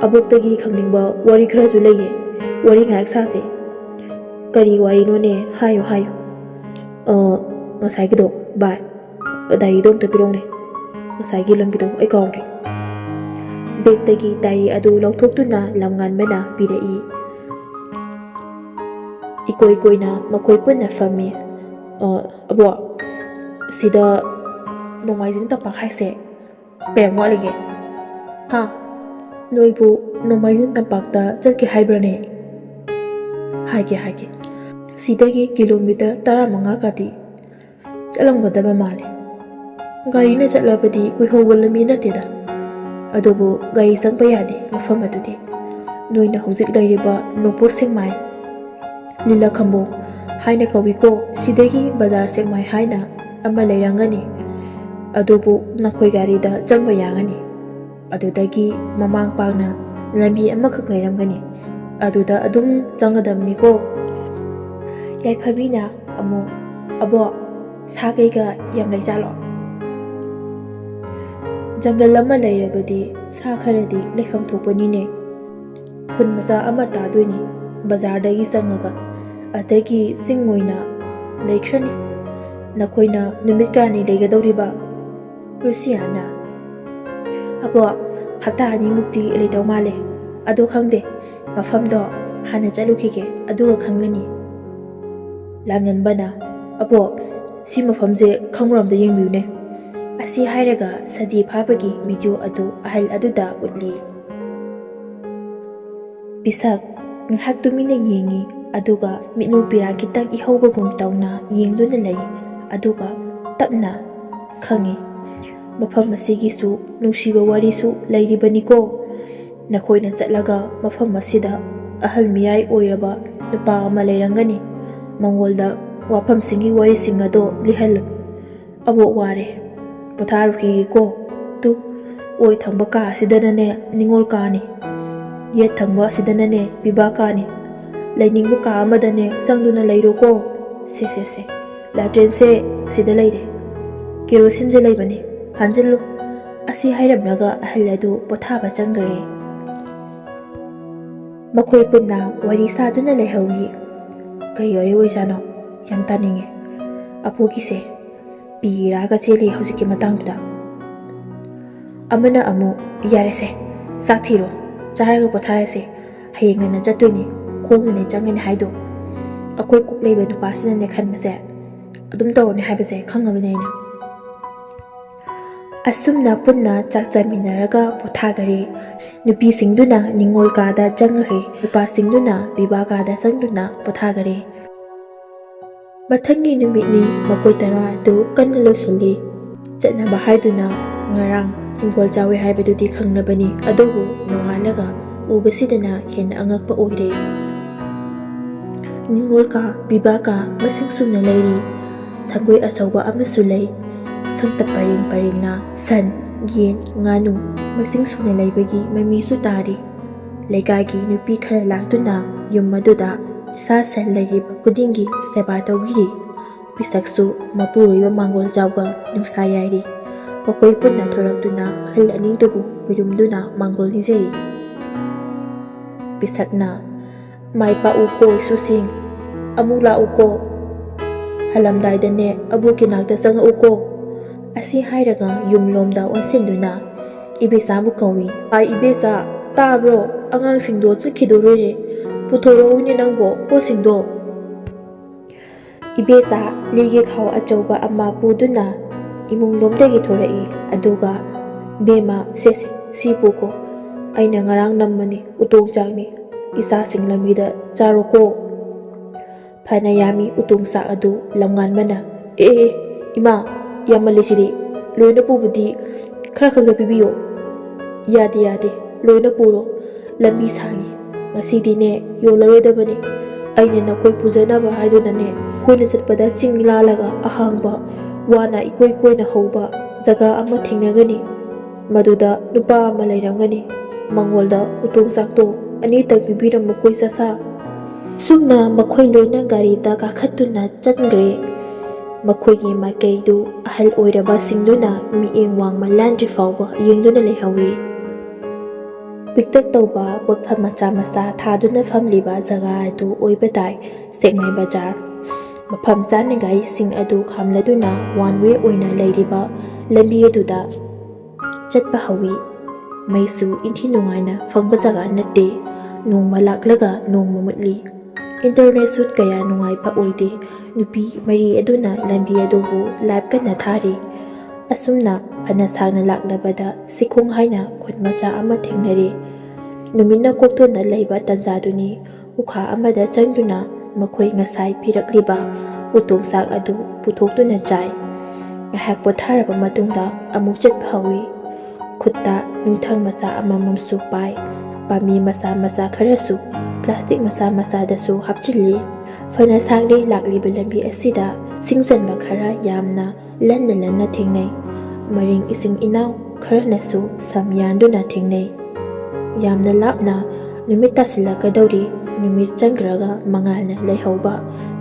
ꯑꯕꯣꯛꯇꯒꯤ ꯈꯪꯅꯤꯡꯕ ꯋꯥꯔꯤ ꯈꯔꯁꯨ ꯂꯩꯌꯦ꯫ ꯋꯥꯔꯤ ꯉꯥꯏꯍꯥꯛ ꯁꯥꯁꯦ꯫ ꯀꯔꯤ ꯋꯥꯔꯤꯅꯣꯅꯦ? ꯍꯥꯏꯌꯨ, ꯍꯥꯏꯌꯨ꯫ ꯑ, ꯉꯁꯥꯏꯒꯤꯗꯣ, ꯚꯥꯏ, ꯗꯥꯏꯔꯤꯗꯣ ꯑꯝꯇ ꯄꯤꯔꯛꯎꯅꯦ꯫ ꯉꯁꯥꯏꯒꯤ ꯂꯝꯕꯤꯗꯣ ꯑꯩ ꯀꯥꯎꯔꯦ꯫ ꯕꯦꯒꯇꯒꯤ ꯗꯥꯏꯔꯤ ꯑꯗꯨ ꯂꯧꯊꯣꯛꯇꯨꯅ ꯂꯝꯉꯥꯟꯕꯅ ꯄꯤꯔꯛꯏ꯫ ꯏꯀꯣꯏ ꯀꯣꯏꯅ ꯃꯈꯣꯏ ꯄꯨꯟꯅ ꯐꯝꯃꯤ꯫ "ꯑ, ꯑꯕꯣꯛ, ꯁꯤꯗ ꯅꯣꯡꯃꯥꯏꯖꯤꯡ ꯇꯝꯄꯥꯛ ꯍꯥꯏꯁꯦ ꯀꯌꯥꯝ ꯋꯥꯠꯂꯤꯒꯦ?" "ꯍꯥ? ꯅꯣꯏꯕꯨ ꯅꯣꯡꯃꯥꯏꯖꯤꯡ ꯇꯝꯄꯥꯛꯇ ꯆꯠꯀꯦ ꯍꯥꯏꯕ꯭ꯔꯅꯦ?" "ꯍꯥꯏꯒꯦ, ꯍꯥꯏꯒꯦ꯫ ꯁꯤꯗꯒꯤ ꯀꯤꯂꯣꯃꯤꯇꯔ ꯇꯔꯥꯃꯉꯥ ꯀꯥꯗꯤ ꯆꯠꯂꯝꯒꯗꯕ ꯃꯥꯜꯂꯤ꯫ ꯒꯥꯔꯤꯅ ꯆꯠꯂꯕꯗꯤ ꯀꯨꯏꯍꯧꯕ ꯂꯝꯕꯤ ꯅꯠꯇꯦꯗ꯫ ꯑꯗꯨꯕꯨ ꯒꯥꯔꯤ ꯆꯪꯕ ꯌꯥꯗꯦ ꯃꯐꯝ ꯑꯗꯨꯗꯤ꯫ ꯅꯣꯏꯅ ꯍꯧꯖꯤꯛ ꯂꯩꯔꯤꯕ ꯅꯣꯡꯄꯣꯛ ꯁꯦꯛꯃꯥꯏ, ꯂꯤꯂꯥ ꯈꯝꯕꯣꯡ ꯍꯥꯏꯅ ꯀꯧꯏꯀꯣ꯫ ꯁꯤꯗꯒꯤ ꯕꯖꯥꯔ ꯁꯦꯛꯃꯥꯏ ꯍꯥꯏꯅ ꯑꯃ ꯂꯩꯔꯝꯒꯅꯤ꯫ ꯑꯗꯨꯕꯨ ꯅꯈꯣꯏ ꯒꯥꯔꯤꯗ ꯆꯪꯕ ꯌꯥꯒꯅꯤ꯫ ꯑꯗꯨꯗꯒꯤ ꯃꯃꯥꯡ ꯄꯥꯡꯅ ꯂꯝꯕꯤ ꯑꯃꯈꯛ ꯂꯩꯔꯝꯒꯅꯤ꯫ ꯑꯗꯨꯗ ꯑꯗꯨꯝ ꯆꯪꯒꯗꯕꯅꯤꯀꯣ꯫" ꯌꯥꯏꯐꯕꯤꯅ ꯑꯃꯨꯛ, "ꯑꯕꯣꯛ, ꯁꯥ ꯀꯩꯀꯥ ꯌꯥꯝ ꯂꯩꯖꯥꯠꯂꯣ?" "ꯖꯪꯒꯜ ꯑꯃ ꯂꯩꯔꯕꯗꯤ ꯁꯥ ꯈꯔꯗꯤ ꯂꯩꯐꯝ ꯊꯣꯛꯄꯅꯤꯅꯦ꯫ ꯈꯨꯟ ꯃꯆꯥ ꯑꯃ ꯇꯥꯗꯣꯏꯅꯤ ꯕꯖꯥꯔꯗꯒꯤ ꯆꯪꯉꯒ, ꯑꯗꯒꯤ ꯆꯤꯡ ꯑꯣꯏꯅ ꯂꯩꯈ꯭ꯔꯅꯤ꯫ ꯅꯈꯣꯏꯅ ꯅꯨꯃꯤꯠ ꯀꯌꯥꯅꯤ ꯂꯩꯒꯗꯧꯔꯤꯕ?" ꯂꯨꯁꯤꯌꯥꯅ, "ꯑꯕꯣꯛ, ꯍꯞꯇꯥ ꯑꯅꯤꯃꯨꯛꯇꯤ ꯂꯩꯗꯧ ꯃꯥꯜꯂꯦ꯫ ꯑꯗꯣ ꯈꯪꯗꯦ, ꯃꯐꯝꯗꯣ ꯍꯥꯟꯅ ꯆꯠꯂꯨꯈꯤꯒꯦ, ꯑꯗꯨꯒ ꯈꯪꯂꯅꯤ꯫" ꯂꯥꯡꯉꯟꯕꯅ, "ꯑꯕꯣꯛ, ꯁꯤ ꯃꯐꯝꯁꯦ ꯈꯪꯕ꯭ꯔꯥ ꯑꯝꯇ ꯌꯦꯡꯕꯤꯌꯨꯅꯦ꯫" ꯑꯁꯤ ꯍꯥꯏꯔꯒ ꯁꯖꯤ ꯐꯥꯕꯒꯤ ꯚꯤꯗꯤꯑꯣ ꯑꯗꯨ ꯑꯍꯜ ꯑꯗꯨꯗ ꯎꯠꯂꯤ꯫ ꯄꯤꯁꯛ ꯉꯥꯏꯍꯥꯛ ꯇꯨꯃꯤꯟꯅ ꯌꯦꯡꯉꯤ, ꯑꯗꯨꯒ ꯃꯤꯠꯅꯨ ꯄꯤꯔꯥꯡ ꯈꯤꯇꯪ ꯏꯍꯧꯕꯒꯨꯝ ꯇꯧꯅ ꯌꯦꯡꯗꯨꯅ ꯂꯩ, ꯑꯗꯨꯒ ꯇꯞꯅ ꯈꯪꯉꯤ, "ꯃꯐꯝ ꯑꯁꯤꯒꯤꯁꯨ ꯅꯨꯡꯁꯤꯕ ꯋꯥꯔꯤꯁꯨ ꯂꯩꯔꯤꯕꯅꯤꯀꯣ꯫ ꯅꯈꯣꯏꯅ ꯆꯠꯂꯒ ꯃꯐꯝ ꯑꯁꯤꯗ ꯑꯍꯜ ꯃꯤꯌꯥꯏ ꯑꯣꯏꯔꯕ ꯅꯨꯄꯥ ꯑꯃ ꯂꯩꯔꯝꯒꯅꯤ꯫ ꯃꯉꯣꯟꯗ ꯋꯥꯐꯝꯁꯤꯡꯒꯤ ꯋꯥꯔꯤꯁꯤꯡ ꯑꯗꯣ ꯂꯤꯍꯜꯂꯨ꯫" "ꯑꯕꯣꯛ, ꯋꯥꯔꯦ, ꯄꯣꯊꯥꯔꯨꯈꯤꯒꯦꯀꯣ꯫ ꯇꯨ, ꯑꯣꯏ ꯊꯪꯕ ꯀꯥ ꯑꯁꯤꯗꯅꯅꯦ ꯅꯤꯉꯣꯜ ꯀꯥꯅꯤ, ꯌꯦꯠ ꯊꯪꯕ ꯑꯁꯤꯗꯅꯅꯦ ꯄꯤꯕꯥ ꯀꯥꯅꯤ꯫ ꯂꯩꯅꯤꯡꯕ ꯀꯥ ꯑꯃꯗꯅꯦ ꯆꯪꯗꯨꯅ ꯂꯩꯔꯣꯀꯣ꯫ ꯁꯦ, ꯁꯦ, ꯁꯦ, ꯂꯥꯇ꯭ꯔꯦꯟꯁꯦ ꯁꯤꯗ ꯂꯩꯔꯦ꯫ ꯀꯦꯔꯣꯁꯤꯟꯁꯦ ꯂꯩꯕꯅꯤ, ꯍꯥꯟꯖꯤꯜꯂꯨ꯫ ꯑꯁꯤ ꯍꯥꯏꯔꯝꯂꯒ ꯑꯍꯜ ꯑꯗꯨ ꯄꯣꯊꯥꯕ ꯆꯪꯈ꯭ꯔꯦ꯫ ꯃꯈꯣꯏ ꯄꯨꯟꯅ ꯋꯥꯔꯤ ꯁꯥꯗꯨꯅ ꯂꯩꯍꯧꯏ꯫ ꯀꯩ ꯋꯥꯔꯤ ꯑꯣꯏꯖꯥꯠꯅꯣ? ꯌꯥꯝ ꯇꯥꯅꯤꯡꯉꯦ꯫ ꯑꯄꯨꯒꯤꯁꯦ ꯄꯤꯔꯥꯒ ꯆꯦꯜꯂꯤ ꯍꯧꯖꯤꯛꯀꯤ ꯃꯇꯥꯡꯗꯨꯗ꯫ ꯑꯃꯅ ꯑꯃꯨꯛ, "ꯌꯥꯔꯦꯁꯦ, ꯆꯥꯛ ꯊꯤꯔꯣ, ꯆꯥꯔꯒ ꯄꯣꯊꯥꯔꯁꯦ, ꯍꯌꯦꯡ ꯉꯟꯅ ꯆꯠꯇꯣꯏꯅꯤ, ꯈꯣꯡꯅꯅꯦ ꯆꯪꯒꯅꯤ ꯍꯥꯏꯗꯣ꯫ ꯑꯩꯈꯣꯏ ꯀꯣꯛ ꯂꯩꯕ ꯅꯨꯄꯥꯁꯤꯅꯅꯦ ꯈꯟꯕꯁꯦ ꯑꯗꯨꯝ ꯇꯧꯔꯅꯤ ꯍꯥꯏꯕꯁꯦ ꯈꯪꯉꯕꯅꯦ ꯑꯩꯅ"꯫ ꯑꯁꯨꯝꯅ ꯄꯨꯟꯅ ꯆꯥꯛ ꯆꯥꯃꯤꯟꯅꯔꯒ ꯄꯣꯊꯥꯈꯔꯦ꯫ ꯅꯨꯄꯤꯁꯤꯡꯗꯨꯅ ꯅꯤꯉꯣꯜ ꯀꯥꯗ ꯆꯪꯈ꯭ꯔꯦ, ꯅꯨꯄꯥꯁꯤꯡꯗꯨꯅ ꯕꯤꯕꯥ ꯀꯥꯗ ꯆꯪꯗꯨꯅ ꯄꯣꯊꯥꯈꯔꯦ꯫ ꯃꯊꯪꯒꯤ ꯅꯨꯃꯤꯠꯅꯤ꯫ ꯃꯈꯣꯏ ꯇꯔꯥ ꯑꯗꯨ ꯀꯟꯅ ꯂꯣꯏꯁꯤꯜꯂꯤ꯫ ꯆꯠꯅꯕ ꯍꯥꯏꯗꯨꯅ ꯉꯔꯥꯡ ꯍꯤꯡꯒꯣꯜ ꯆꯥꯎꯏ ꯍꯥꯏꯕꯗꯨꯗꯤ ꯈꯪꯂꯕꯅꯤ, ꯑꯗꯨꯕꯨ ꯅꯣꯡꯉꯥꯜꯂꯒ ꯎꯕꯁꯤꯗꯅ ꯍꯦꯟꯅ ꯑꯉꯛꯄ ꯑꯣꯏꯔꯦ꯫ ꯅꯤꯉꯣꯜ ꯀꯥ, ꯕꯤꯕꯥ ꯀꯥ ꯃꯁꯤꯡ ꯁꯨꯅ ꯂꯩꯔꯤ꯫ ꯁꯪꯒꯣꯏ ꯑꯆꯧꯕ ꯑꯃꯁꯨ ꯂꯩ꯫ ꯁꯪꯇ ꯄꯔꯦꯡ ꯄꯔꯦꯡꯅ ꯁꯟ, ꯌꯦꯟ, ꯉꯥꯅꯨ ꯃꯁꯤꯡ ꯁꯨꯅ ꯂꯩꯕꯒꯤ ꯃꯃꯤꯁꯨ ꯇꯥꯔꯤ꯫ ꯂꯩꯀꯥꯏꯒꯤ ꯅꯨꯄꯤ ꯈꯔ ꯂꯥꯛꯇꯨꯅ ꯌꯨꯝ ꯑꯗꯨꯗ ꯁꯥ ꯁꯟ ꯂꯩꯔꯤꯕ ꯈꯨꯗꯤꯡꯒꯤ ꯁꯦꯕꯥ ꯇꯧꯕꯤꯔꯤ꯫ ꯄꯤꯁꯛꯁꯨ ꯃꯄꯨꯔꯣꯏꯕ ꯃꯥꯡꯒꯣꯜ ꯆꯥꯎꯒ ꯅꯨꯡꯁꯥ ꯌꯥꯏꯔꯤ꯫ ꯃꯈꯣꯏ ꯄꯨꯟꯅ ꯊꯣꯔꯛꯇꯨꯅ ꯑꯍꯜ ꯑꯅꯤꯗꯨꯕꯨ ꯈꯨꯔꯨꯝꯗꯨꯅ ꯃꯥꯡꯒꯣꯜ ꯅꯤꯖꯔꯤ꯫ ꯄꯤꯁꯛꯅ, "ꯃꯥꯏ ꯄꯥꯛꯎꯀꯣ ꯏꯁꯨꯁꯤꯡ, ꯑꯃꯨꯛ ꯂꯥꯛꯎꯀꯣ, ꯍꯜꯂꯝꯗꯥꯏꯗꯅꯦ ꯑꯕꯣꯛꯀꯤ ꯅꯥꯛꯇ ꯆꯪꯉꯛꯎꯀꯣ"꯫ ꯑꯁꯤ ꯍꯥꯏꯔꯒ ꯌꯨꯝꯂꯣꯝꯗ ꯑꯣꯟꯁꯤꯟꯗꯨꯅ ꯏꯕꯦꯆꯥꯕꯨ ꯀꯧꯏ꯫ "ꯑꯥ, ꯏꯕꯦꯆꯥ, ꯇꯥꯕ꯭ꯔꯣ? ꯑꯉꯥꯡꯁꯤꯡꯗꯣ ꯆꯠꯈꯤꯗꯣꯔꯦꯅꯦ, ꯄꯨꯊꯣꯔꯛꯎꯅꯦ ꯅꯪꯕꯣ ꯄꯣꯠꯁꯤꯡꯗꯣ"꯫ ꯏꯕꯦꯆꯥ ꯂꯤꯒꯤ ꯈꯥꯎ ꯑꯆꯧꯕ ꯑꯃ ꯄꯨꯗꯨꯅ ꯏꯃꯨꯡꯂꯣꯝꯗꯒꯤ ꯊꯣꯔꯛꯏ꯫ ꯑꯗꯨꯒ, "ꯕꯦꯝꯃ, ꯁꯦ, ꯁꯦ, ꯁꯤ ꯄꯨꯀꯣ꯫ ꯑꯩꯅ ꯉꯔꯥꯡ ꯅꯝꯃꯅꯤ, ꯎꯇꯣꯡ ꯆꯥꯛꯅꯤ꯫ ꯏꯆꯥꯁꯤꯡ ꯂꯝꯕꯤꯗ ꯆꯥꯔꯣꯀꯣ"꯫ ꯐꯅ ꯌꯥꯝꯃꯤ ꯎꯇꯣꯡ ꯆꯥꯛ ꯑꯗꯨ ꯂꯝꯉꯥꯟꯕꯅ, "ꯑꯦ, ꯑꯦ, ꯏꯃꯥ, ꯌꯥꯝꯃꯜꯂꯤꯁꯤꯗꯤ꯫ ꯂꯣꯏꯅ ꯄꯨꯕꯗꯤ ꯈꯔ ꯈꯔ ꯄꯤꯕꯤꯌꯣ"꯫ "ꯌꯥꯗꯦ, ꯌꯥꯗꯦ, ꯂꯣꯏꯅ ꯄꯨꯔꯣ꯫ ꯂꯝꯕꯤ ꯁꯥꯡꯉꯤ, ꯉꯁꯤꯗꯤꯅꯦ ꯌꯣꯜꯂꯔꯣꯏꯗꯕꯅꯤ꯫ ꯑꯩꯅ ꯅꯈꯣꯏ ꯄꯨꯖꯅꯕ ꯍꯥꯏꯗꯨꯅꯅꯦ, ꯑꯩꯈꯣꯏꯅ ꯆꯠꯄꯗ ꯆꯤꯡ ꯂꯥꯜꯂꯒ ꯑꯍꯥꯡꯕ, ꯋꯥꯅ ꯏꯀꯣꯏ ꯀꯣꯏꯅ ꯍꯧꯕ ꯖꯒꯥ ꯑꯃ ꯊꯦꯡꯅꯒꯅꯤ꯫ ꯃꯗꯨꯗ ꯅꯨꯄꯥ ꯑꯃ ꯂꯩꯔꯝꯒꯅꯤ꯫ ꯃꯉꯣꯟꯗ ꯎꯇꯣꯡ ꯆꯥꯛꯇꯣ ꯑꯅꯤꯇꯪ ꯄꯤꯕꯤꯔꯝꯃꯨꯀꯣ ꯏꯆꯥꯁꯥ"꯫ ꯑꯁꯨꯝꯅ ꯃꯈꯣꯏ ꯂꯣꯏꯅ ꯒꯥꯔꯤꯗ ꯀꯥꯈꯠꯇꯨꯅ ꯆꯠꯈ꯭ꯔꯦ꯫ ꯃꯈꯣꯏꯒꯤ ꯃꯥꯏꯀꯩꯗꯨ ꯑꯍꯜ ꯑꯣꯏꯔꯕꯁꯤꯡꯗꯨꯅ ꯃꯤꯠꯌꯦꯡ ꯋꯥꯡꯃ ꯂꯥꯟꯗ꯭ꯔꯤ ꯐꯥꯎꯕ ꯌꯦꯡꯗꯨꯅ ꯂꯩꯍꯧꯏ꯫ ꯄꯤꯛꯇꯛ ꯇꯧꯕ ꯄꯣꯠꯐꯝ ꯃꯆꯥ ꯃꯆꯥ ꯊꯥꯗꯨꯅ ꯐꯝꯂꯤꯕ ꯖꯒꯥ ꯑꯗꯨ ꯑꯣꯏꯕ ꯇꯥꯏ ꯁꯦꯛꯃꯥꯏ ꯕꯖꯥꯔ꯫ ꯃꯐꯝ ꯆꯥꯅꯤꯡꯉꯥꯏꯁꯤꯡ ꯑꯗꯨ ꯈꯥꯝꯂꯗꯨꯅ ꯋꯥꯟ ꯋꯦ ꯑꯣꯏꯅ ꯂꯩꯔꯤꯕ ꯂꯝꯕꯤ ꯑꯗꯨꯗ ꯆꯠꯄ ꯍꯧꯏ꯫ ꯃꯩꯁꯨ ꯏꯟꯊꯤ ꯅꯨꯡꯉꯥꯏꯅ ꯐꯪꯕ ꯖꯒꯥ ꯅꯠꯇꯦ꯫ ꯅꯣꯡꯃ ꯂꯥꯛꯂꯒ ꯅꯣꯡꯃ ꯃꯨꯠꯂꯤ꯫ ꯏꯟꯇꯔꯅꯦꯠꯁꯨ ꯀꯌꯥ ꯅꯨꯡꯉꯥꯏꯕ ꯑꯣꯏꯗꯦ꯫ ꯅꯨꯄꯤ ꯃꯔꯤ ꯑꯗꯨꯅ ꯂꯝꯕꯤ ꯑꯗꯨꯕꯨ ꯂꯥꯏꯞ ꯀꯟꯅ ꯊꯥꯔꯤ꯫ ꯑꯁꯨꯝꯅ ꯐꯅ ꯁꯥꯡꯅ ꯂꯥꯛꯂꯕꯗ ꯁꯤꯈꯣꯡ ꯍꯥꯏꯅ ꯈꯨꯟ ꯃꯆꯥ ꯑꯃ ꯊꯦꯡꯅꯔꯦ꯫ ꯅꯨꯃꯤꯠꯅ ꯀꯣꯛꯇꯨꯅ ꯂꯩꯕ ꯇꯟꯖꯥꯗꯨꯅꯤ꯫ ꯎꯈꯥ ꯑꯃꯗ ꯆꯪꯗꯨꯅ ꯃꯈꯣꯏ ꯉꯁꯥꯏ ꯄꯤꯔꯛꯂꯤꯕ ꯎꯇꯣꯡ ꯆꯥꯛ ꯑꯗꯨ ꯄꯨꯊꯣꯛꯇꯨꯅ ꯆꯥꯏ꯫ ꯉꯥꯏꯍꯥꯛ ꯄꯣꯊꯥꯔꯕ ꯃꯇꯨꯡꯗ ꯑꯃꯨꯛ ꯆꯠꯄ ꯍꯧꯏ꯫ ꯈꯨꯠꯇ ꯅꯨꯡꯊꯪ ꯃꯆꯥ ꯑꯃꯃꯝꯁꯨ ꯄꯥꯏ꯫ ꯄꯥꯝꯕꯤ ꯃꯆꯥ ꯃꯆꯥ ꯈꯔꯁꯨ ꯄ꯭ꯂꯥꯁꯇꯤꯛ ꯃꯆꯥ ꯃꯆꯥꯗꯁꯨ ꯍꯥꯞꯆꯤꯜꯂꯤ꯫ ꯐꯅ ꯁꯥꯡꯂꯦ ꯂꯥꯛꯂꯤꯕ ꯂꯝꯕꯤ ꯑꯁꯤꯗ ꯁꯤꯡ ꯆꯟꯕ ꯈꯔ ꯌꯥꯝꯅ ꯂꯟꯅ ꯂꯟꯅ ꯊꯦꯡꯅꯩ꯫ ꯃꯔꯤꯡ ꯏꯆꯤꯟ ꯏꯅꯥꯎ ꯈꯔꯅꯁꯨ ꯁꯝ ꯌꯥꯟꯗꯨꯅ ꯊꯦꯡꯅꯩ꯫ ꯌꯥꯝꯅ ꯂꯥꯞꯅ ꯅꯨꯃꯤꯠ ꯇꯥꯁꯤꯜꯂꯛꯀꯗꯧꯔꯤ꯫ ꯅꯨꯃꯤꯠ ꯆꯪꯈ꯭ꯔꯒ ꯃꯉꯥꯜꯅ ꯂꯩꯍꯧꯕ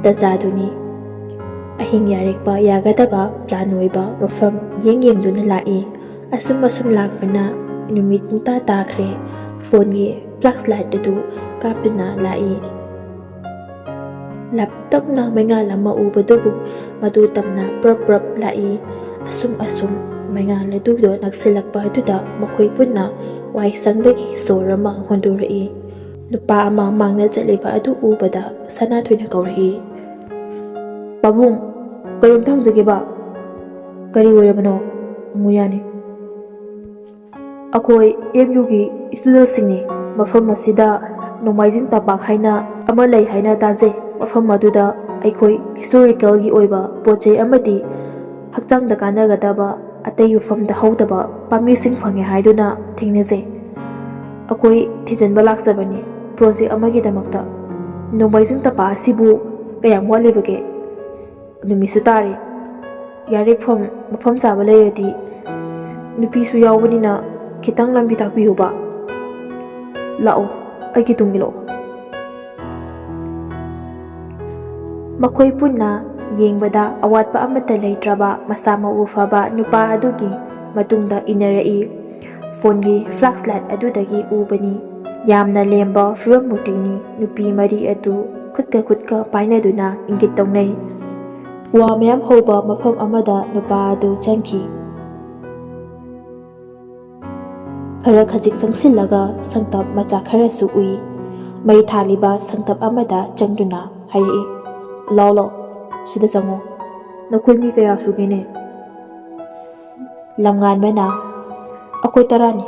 ꯇꯟꯖꯥꯗꯨꯅꯤ꯫ ꯑꯍꯤꯡ ꯌꯥꯔꯦꯛꯄ ꯌꯥꯒꯗꯕ ꯄ꯭ꯂꯥꯟ ꯑꯣꯏꯕ ꯃꯐꯝ ꯌꯦꯡ ꯌꯦꯡꯗꯨꯅ ꯂꯥꯛꯏ꯫ ꯑꯁꯨꯝ ꯑꯁꯨꯝ ꯂꯥꯛꯄꯅ ꯅꯨꯃꯤꯠ ꯄꯨꯡꯇꯥ ꯇꯥꯈ꯭ꯔꯦ꯫ ꯐꯣꯟꯒꯤ ꯐ꯭ꯂꯥꯁ ꯂꯥꯏꯠ ꯑꯗꯨ ꯀꯥꯞꯇꯨꯅ ꯂꯥꯛꯏ꯫ ꯂꯥꯞꯇꯛꯅ ꯃꯩꯉꯥꯜ ꯑꯃ ꯎꯕꯗꯨꯕꯨ ꯃꯗꯨ ꯇꯝꯅ ꯄ꯭ꯔꯞ ꯄ꯭ꯔꯞ ꯂꯥꯛꯏ꯫ ꯑꯁꯨꯝ ꯑꯁꯨꯝ ꯃꯩꯉꯥꯜ ꯑꯗꯨꯗꯣ ꯅꯛꯁꯤꯜꯂꯛꯄ ꯑꯗꯨꯗ ꯃꯈꯣꯏ ꯄꯨꯟꯅ ꯋꯥꯏ ꯁꯪꯕꯒꯤ ꯁꯣꯔ ꯑꯃ ꯍꯣꯟꯗꯣꯔꯛꯏ꯫ ꯅꯨꯄꯥ ꯑꯃ ꯃꯥꯡꯅ ꯆꯠꯂꯤꯕ ꯑꯗꯨ ꯎꯕꯗ ꯁꯅꯥꯊꯣꯏꯅ ꯀꯧꯔꯛꯏ, "ꯄꯥꯕꯨꯡ, ꯀꯔꯤꯝꯇ ꯍꯪꯖꯒꯦꯕ?" "ꯀꯔꯤ ꯑꯣꯏꯔꯕꯅꯣ? ꯍꯪꯉꯨ ꯌꯥꯅꯤ꯫" "ꯑꯩꯈꯣꯏ ꯑꯦꯝ ꯌꯨꯒꯤ ꯏꯁꯇꯨꯗꯦꯟꯁꯤꯡꯅꯤ꯫ ꯃꯐꯝ ꯑꯁꯤꯗ ꯅꯣꯡꯃꯥꯏꯖꯤꯡ ꯇꯝꯄꯥꯛ ꯍꯥꯏꯅ ꯑꯃ ꯂꯩ ꯍꯥꯏꯅ ꯇꯥꯖꯩ꯫ ꯃꯐꯝ ꯑꯗꯨꯗ ꯑꯩꯈꯣꯏ ꯍꯤꯁꯇꯣꯔꯤꯀꯦꯜꯒꯤ ꯑꯣꯏꯕ ꯄꯣꯠ ꯆꯩ ꯑꯃꯗꯤ ꯍꯛꯆꯥꯡꯗ ꯀꯥꯟꯅꯒꯗꯕ ꯑꯇꯩ ꯃꯐꯝꯗ ꯍꯧꯗꯕ ꯄꯥꯝꯕꯤꯁꯤꯡ ꯐꯪꯉꯦ ꯍꯥꯏꯗꯨꯅ ꯊꯦꯡꯅꯖꯩ꯫ ꯑꯩꯈꯣꯏ ꯊꯤꯖꯤꯟꯕ ꯂꯥꯛꯆꯕꯅꯤ ꯄ꯭ꯔꯣꯖꯦꯛ ꯑꯃꯒꯤꯗꯃꯛꯇ꯫ ꯅꯣꯡꯃꯥꯏꯖꯤꯡ ꯇꯝꯄꯥꯛ ꯑꯁꯤꯕꯨ ꯀꯌꯥꯝ ꯋꯥꯠꯂꯤꯕꯒꯦ? ꯅꯨꯃꯤꯠꯁꯨ ꯇꯥꯔꯦ꯫ ꯌꯥꯔꯦ, ꯐꯝ-, ꯃꯐꯝ ꯆꯥꯕ ꯂꯩꯔꯗꯤ, ꯅꯨꯄꯤꯁꯨ ꯌꯥꯎꯕꯅꯤꯅ ꯈꯤꯇꯪ ꯂꯝꯕꯤ ꯇꯥꯛꯄꯤꯌꯨꯕ꯫ ꯂꯥꯛꯑꯣ, ꯑꯩꯒꯤ ꯇꯨꯡ ꯏꯜꯂꯛꯑꯣ꯫" ꯃꯈꯣꯏ ꯄꯨꯟꯅ ꯌꯦꯡꯕꯗ ꯑꯋꯥꯠꯄ ꯑꯃꯠꯇ ꯂꯩꯇ꯭ꯔꯕ ꯃꯁꯥ ꯃꯎ ꯐꯕ ꯅꯨꯄꯥ ꯑꯗꯨꯒꯤ ꯃꯇꯨꯡꯗ ꯏꯟꯅꯔꯛꯏ꯫ ꯐꯣꯟꯒꯤ ꯐ꯭ꯂꯥꯁ ꯂꯥꯏꯠ ꯑꯗꯨꯗꯒꯤ ꯎꯕꯅꯤ꯫ ꯌꯥꯝꯅ ꯂꯦꯝꯕ ꯐꯤꯕꯝ ꯃꯨꯔꯇꯤꯅꯤ꯫ ꯅꯨꯄꯤ ꯃꯔꯤ ꯑꯗꯨ ꯈꯨꯠꯀ ꯈꯨꯠꯀ ꯄꯥꯏꯅꯗꯨꯅ ꯏꯪꯒꯤꯠ ꯇꯧꯅꯩ꯫ ꯋꯥ ꯃꯌꯥꯝ ꯍꯧꯕ ꯃꯐꯝ ꯑꯃꯗ ꯅꯨꯄꯥ ꯑꯗꯨ ꯆꯪꯈꯤ꯫ ꯈꯔ ꯈꯖꯤꯛ ꯆꯪꯁꯤꯜꯂꯒ ꯁꯪꯇꯞ ꯃꯆꯥ ꯈꯔꯁꯨ ꯎꯏ꯫ ꯃꯩ ꯊꯥꯜꯂꯤꯕ ꯁꯪꯇꯞ ꯑꯃꯗ ꯆꯪꯗꯨꯅ ꯍꯥꯏꯔꯛꯏ, "ꯂꯥꯎ ꯂꯥꯎ, ꯁꯤꯗ ꯆꯪꯉꯣ꯫ ꯅꯈꯣꯏ ꯃꯤ ꯀꯌꯥ ꯁꯨꯒꯦꯅꯦ?" ꯂꯝꯉꯥꯟꯕꯅ, "ꯑꯩꯈꯣꯏ ꯇꯔꯥꯅꯤ꯫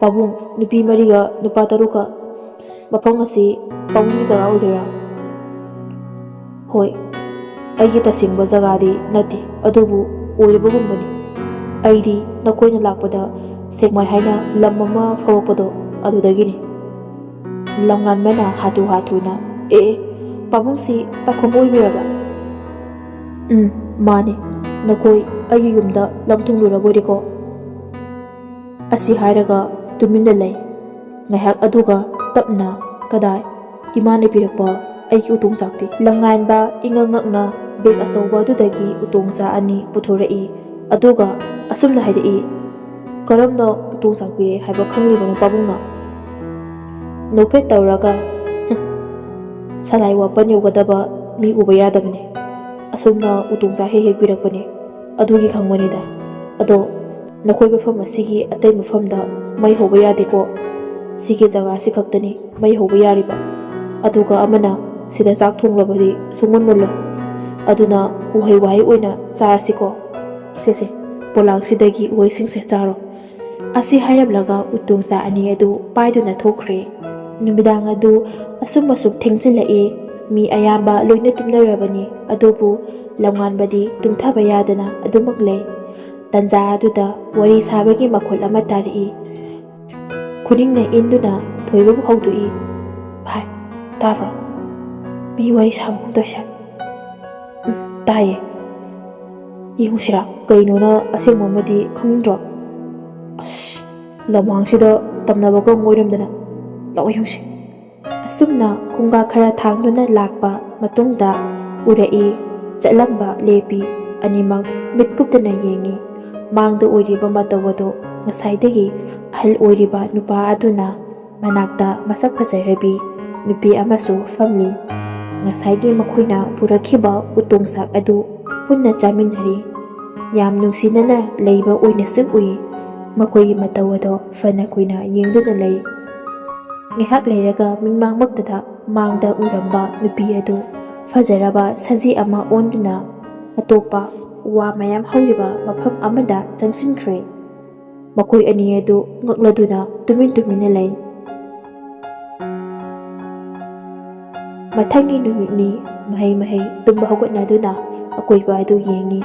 ꯄꯥꯕꯨꯡ, ꯅꯨꯄꯤ ꯃꯔꯤꯒ ꯅꯨꯄꯥ ꯇꯔꯨꯛꯀ꯫ ꯃꯐꯝ ꯑꯁꯤ ꯄꯥꯕꯨꯡꯒꯤ ꯖꯒꯥ ꯑꯣꯏꯗꯣꯏꯔꯥ?" "ꯍꯣꯏ, ꯑꯩꯒꯤ ꯇꯁꯦꯡꯕ ꯖꯒꯥꯗꯤ ꯅꯠꯇꯦ, ꯑꯗꯨꯕꯨ ꯑꯣꯏꯔꯕꯒꯨꯝꯕꯅꯤ꯫ ꯑꯩꯗꯤ ꯅꯈꯣꯏꯅ ꯂꯥꯛꯄꯗ ꯁꯦꯛꯃꯥꯏ ꯍꯥꯏꯅ ꯂꯝ ꯑꯃ ꯐꯥꯎꯔꯛꯄꯗꯣ, ꯑꯗꯨꯗꯒꯤꯅꯤ꯫" ꯂꯝꯉꯥꯟꯕꯅ ꯍꯥꯊꯨ ꯍꯥꯊꯨꯅ, "ꯑꯦ ꯑꯦ, ꯄꯥꯕꯨꯡꯁꯤ ꯄꯥꯏꯈꯣꯝꯕ ꯑꯣꯏꯕꯤꯔꯕ?" "ꯎꯝ, ꯃꯥꯅꯤ꯫ ꯅꯈꯣꯏ ꯑꯩꯒꯤ ꯌꯨꯝꯗ ꯂꯝ ꯊꯨꯡꯂꯨꯔꯕꯣꯏꯔꯦꯀꯣ?" ꯑꯁꯤ ꯍꯥꯏꯔꯒ ꯇꯨꯃꯤꯟꯅ ꯂꯩ꯫ ꯉꯥꯏꯍꯥꯛ ꯑꯗꯨꯒ ꯇꯞꯅ, "ꯀꯗꯥꯏ? ꯏꯃꯥꯅ ꯄꯤꯔꯛꯄ ꯑꯩꯒꯤ ꯎꯇꯣꯡ ꯆꯥꯛꯇꯤ?" ꯂꯝꯉꯥꯟꯕ ꯏꯉꯛ ꯉꯛꯅ ꯕꯦꯒ ꯑꯆꯧꯕ ꯑꯗꯨꯗꯒꯤ ꯎꯇꯣꯡ ꯆꯥꯛ ꯑꯅꯤ ꯄꯨꯊꯣꯔꯛꯏ꯫ ꯑꯗꯨꯒ ꯑꯁꯨꯝꯅ ꯍꯥꯏꯔꯛꯏ, "ꯀꯔꯝꯅ ꯎꯇꯣꯡ ꯆꯥꯛ ꯄꯤꯔꯛꯑꯦ ꯍꯥꯏꯕ ꯈꯪꯂꯤꯕꯅꯣ ꯄꯥꯕꯨꯡꯅ?" ꯅꯣꯛꯐꯦꯠ ꯇꯧꯔꯒ, "ꯁꯂꯥꯏ ꯋꯥꯄꯟ ꯌꯧꯒꯗꯕ ꯃꯤ ꯎꯕ ꯌꯥꯗꯕꯅꯦ꯫ ꯑꯁꯨꯝꯅ ꯎꯇꯣꯡ ꯆꯥꯛ ꯍꯦꯛ ꯍꯦꯛ ꯄꯤꯔꯛꯄꯅꯦ꯫ ꯑꯗꯨꯒꯤ ꯈꯪꯕꯅꯤꯗ꯫ ꯑꯗꯣ ꯅꯈꯣꯏ ꯃꯐꯝ ꯑꯁꯤꯒꯤ ꯑꯇꯩ ꯃꯐꯝꯗ ꯃꯩ ꯍꯧꯕ ꯌꯥꯗꯦꯀꯣ꯫ ꯁꯤꯒꯤ ꯖꯒꯥꯁꯤ ꯈꯛꯇꯅꯤ ꯃꯩ ꯍꯧꯕ ꯌꯥꯔꯤꯕ꯫ ꯑꯗꯨꯒ ꯑꯃꯅ, ꯁꯤꯗ ꯆꯥꯛ ꯊꯣꯡꯂꯕꯗꯤ ꯁꯨꯡꯃꯨꯟ ꯃꯨꯜꯂꯣꯏ꯫ ꯑꯗꯨꯅ ꯎꯍꯩ ꯋꯥꯍꯩ ꯑꯣꯏꯅ ꯆꯥꯔꯁꯤꯀꯣ꯫ ꯁꯦ ꯁꯦ, ꯄꯣꯂꯥꯡꯁꯤꯗꯒꯤ ꯎꯍꯩꯁꯤꯡꯁꯦ ꯆꯥꯔꯣ꯫" ꯑꯁꯤ ꯍꯥꯏꯔꯝꯂꯒ ꯎꯇꯣꯡ ꯆꯥꯛ ꯑꯅꯤ ꯑꯗꯨ ꯄꯥꯏꯗꯨꯅ ꯊꯣꯛꯈ꯭ꯔꯦ꯫ ꯅꯨꯃꯤꯗꯥꯡ ꯑꯗꯨ ꯑꯁꯨꯝ ꯑꯁꯨꯝ ꯊꯦꯡꯖꯤꯜꯂꯛꯏ꯫ ꯃꯤ ꯑꯌꯥꯝꯕ ꯂꯣꯏꯅ ꯇꯨꯝꯅꯔꯕꯅꯤ꯫ ꯑꯗꯨꯕꯨ ꯂꯝꯉꯥꯟꯕꯗꯤ ꯇꯨꯝꯊꯕ ꯌꯥꯗꯅ ꯑꯗꯨꯃꯛ ꯂꯩ꯫ ꯇꯟꯖꯥ ꯑꯗꯨꯗ ꯋꯥꯔꯤ ꯁꯥꯕꯒꯤ ꯃꯈꯣꯜ ꯑꯃ ꯇꯥꯔꯛꯏ꯫ ꯈꯨꯅꯤꯡꯅ ꯏꯟꯗꯨꯅ ꯊꯣꯏꯕꯕꯨ ꯍꯧꯗꯣꯛꯏ, "ꯚꯥꯏ, ꯇꯥꯕ꯭ꯔꯣ? ꯃꯤ ꯋꯥꯔꯤ ꯁꯥꯕꯒꯨꯝ ꯇꯧꯏꯁꯦ꯫" "ꯎꯝ, ꯇꯥꯏꯌꯦ꯫ ꯌꯦꯡꯉꯨꯁꯤꯔꯥ? ꯀꯩꯅꯣꯅ ꯑꯁꯦꯡꯕ ꯑꯃꯗꯤ ꯈꯪꯅꯤꯡꯗ꯭ꯔꯣ? ꯑꯁ, ꯂꯝꯍꯥꯡꯁꯤꯗ ꯇꯝꯅꯕꯒ ꯑꯃꯨꯛ ꯑꯣꯏꯔꯝꯗꯅ꯫ ꯂꯥꯛꯑꯣ ꯌꯦꯡꯉꯨꯁꯤ꯫" ꯑꯁꯨꯝꯅ ꯈꯣꯡꯒꯥ ꯈꯔ ꯊꯥꯡꯗꯨꯅ ꯂꯥꯛꯄ ꯃꯇꯨꯡꯗ ꯎꯔꯛꯏ꯫ ꯆꯠꯂꯝꯕ ꯂꯦꯞꯄꯤ꯫ ꯑꯅꯤꯃꯛ ꯃꯤꯠ ꯀꯨꯞꯇꯅ ꯌꯦꯡꯉꯤ꯫ ꯃꯥꯡꯗ ꯑꯣꯏꯔꯤꯕ ꯃꯇꯧ ꯑꯗꯨ ꯉꯁꯥꯏꯗꯒꯤ ꯑꯍꯜ ꯑꯣꯏꯔꯤꯕ ꯅꯨꯄꯥ ꯑꯗꯨꯅ ꯃꯅꯥꯛꯇ ꯃꯁꯛ ꯐꯖꯔꯕꯤ ꯅꯨꯄꯤ ꯑꯃꯁꯨ ꯐꯝꯂꯤ꯫ ꯉꯁꯥꯏꯒꯤ ꯃꯈꯣꯏꯅ ꯄꯨꯔꯛꯈꯤꯕ ꯎꯇꯣꯡ ꯁꯥꯛ ꯑꯗꯨ ꯄꯨꯟꯅ ꯆꯥꯃꯤꯟꯅꯔꯤ꯫ ꯌꯥꯝ ꯅꯨꯡꯁꯤꯅꯅ ꯂꯩꯕ ꯑꯣꯏꯅꯁꯨ ꯎꯏ꯫ ꯃꯈꯣꯏꯒꯤ ꯃꯇꯧ ꯑꯗꯣ ꯐꯅ ꯀꯨꯏꯅ ꯌꯦꯡꯗꯨꯅ ꯂꯩ꯫ ꯉꯥꯏꯍꯥꯛ ꯂꯩꯔꯒ ꯃꯤꯠꯃꯥꯡꯃꯛꯇꯗ ꯃꯥꯡꯗ ꯎꯔꯝꯕ ꯅꯨꯄꯤ ꯑꯗꯨ ꯐꯖꯔꯕ ꯁꯖꯤ ꯑꯃ ꯑꯣꯟꯗꯨꯅ ꯑꯇꯣꯞꯄ ꯋꯥ ꯃꯌꯥꯝ ꯍꯧꯔꯤꯕ ꯃꯐꯝ ꯑꯃꯗ ꯆꯪꯁꯤꯟꯈ꯭ꯔꯦ꯫ ꯃꯈꯣꯏ ꯑꯅꯤ ꯑꯗꯨ ꯉꯛꯂꯗꯨꯅ ꯇꯨꯃꯤꯟ ꯇꯨꯃꯤꯟꯅ ꯂꯩ꯫ ꯃꯊꯪꯒꯤ ꯅꯨꯃꯤꯠꯅꯤ꯫ ꯃꯍꯩ ꯃꯍꯩ ꯇꯨꯝꯕ ꯍꯧꯒꯠꯅꯗꯨꯅ ꯑꯀꯣꯏꯕ ꯑꯗꯨ ꯌꯦꯡꯉꯤ꯫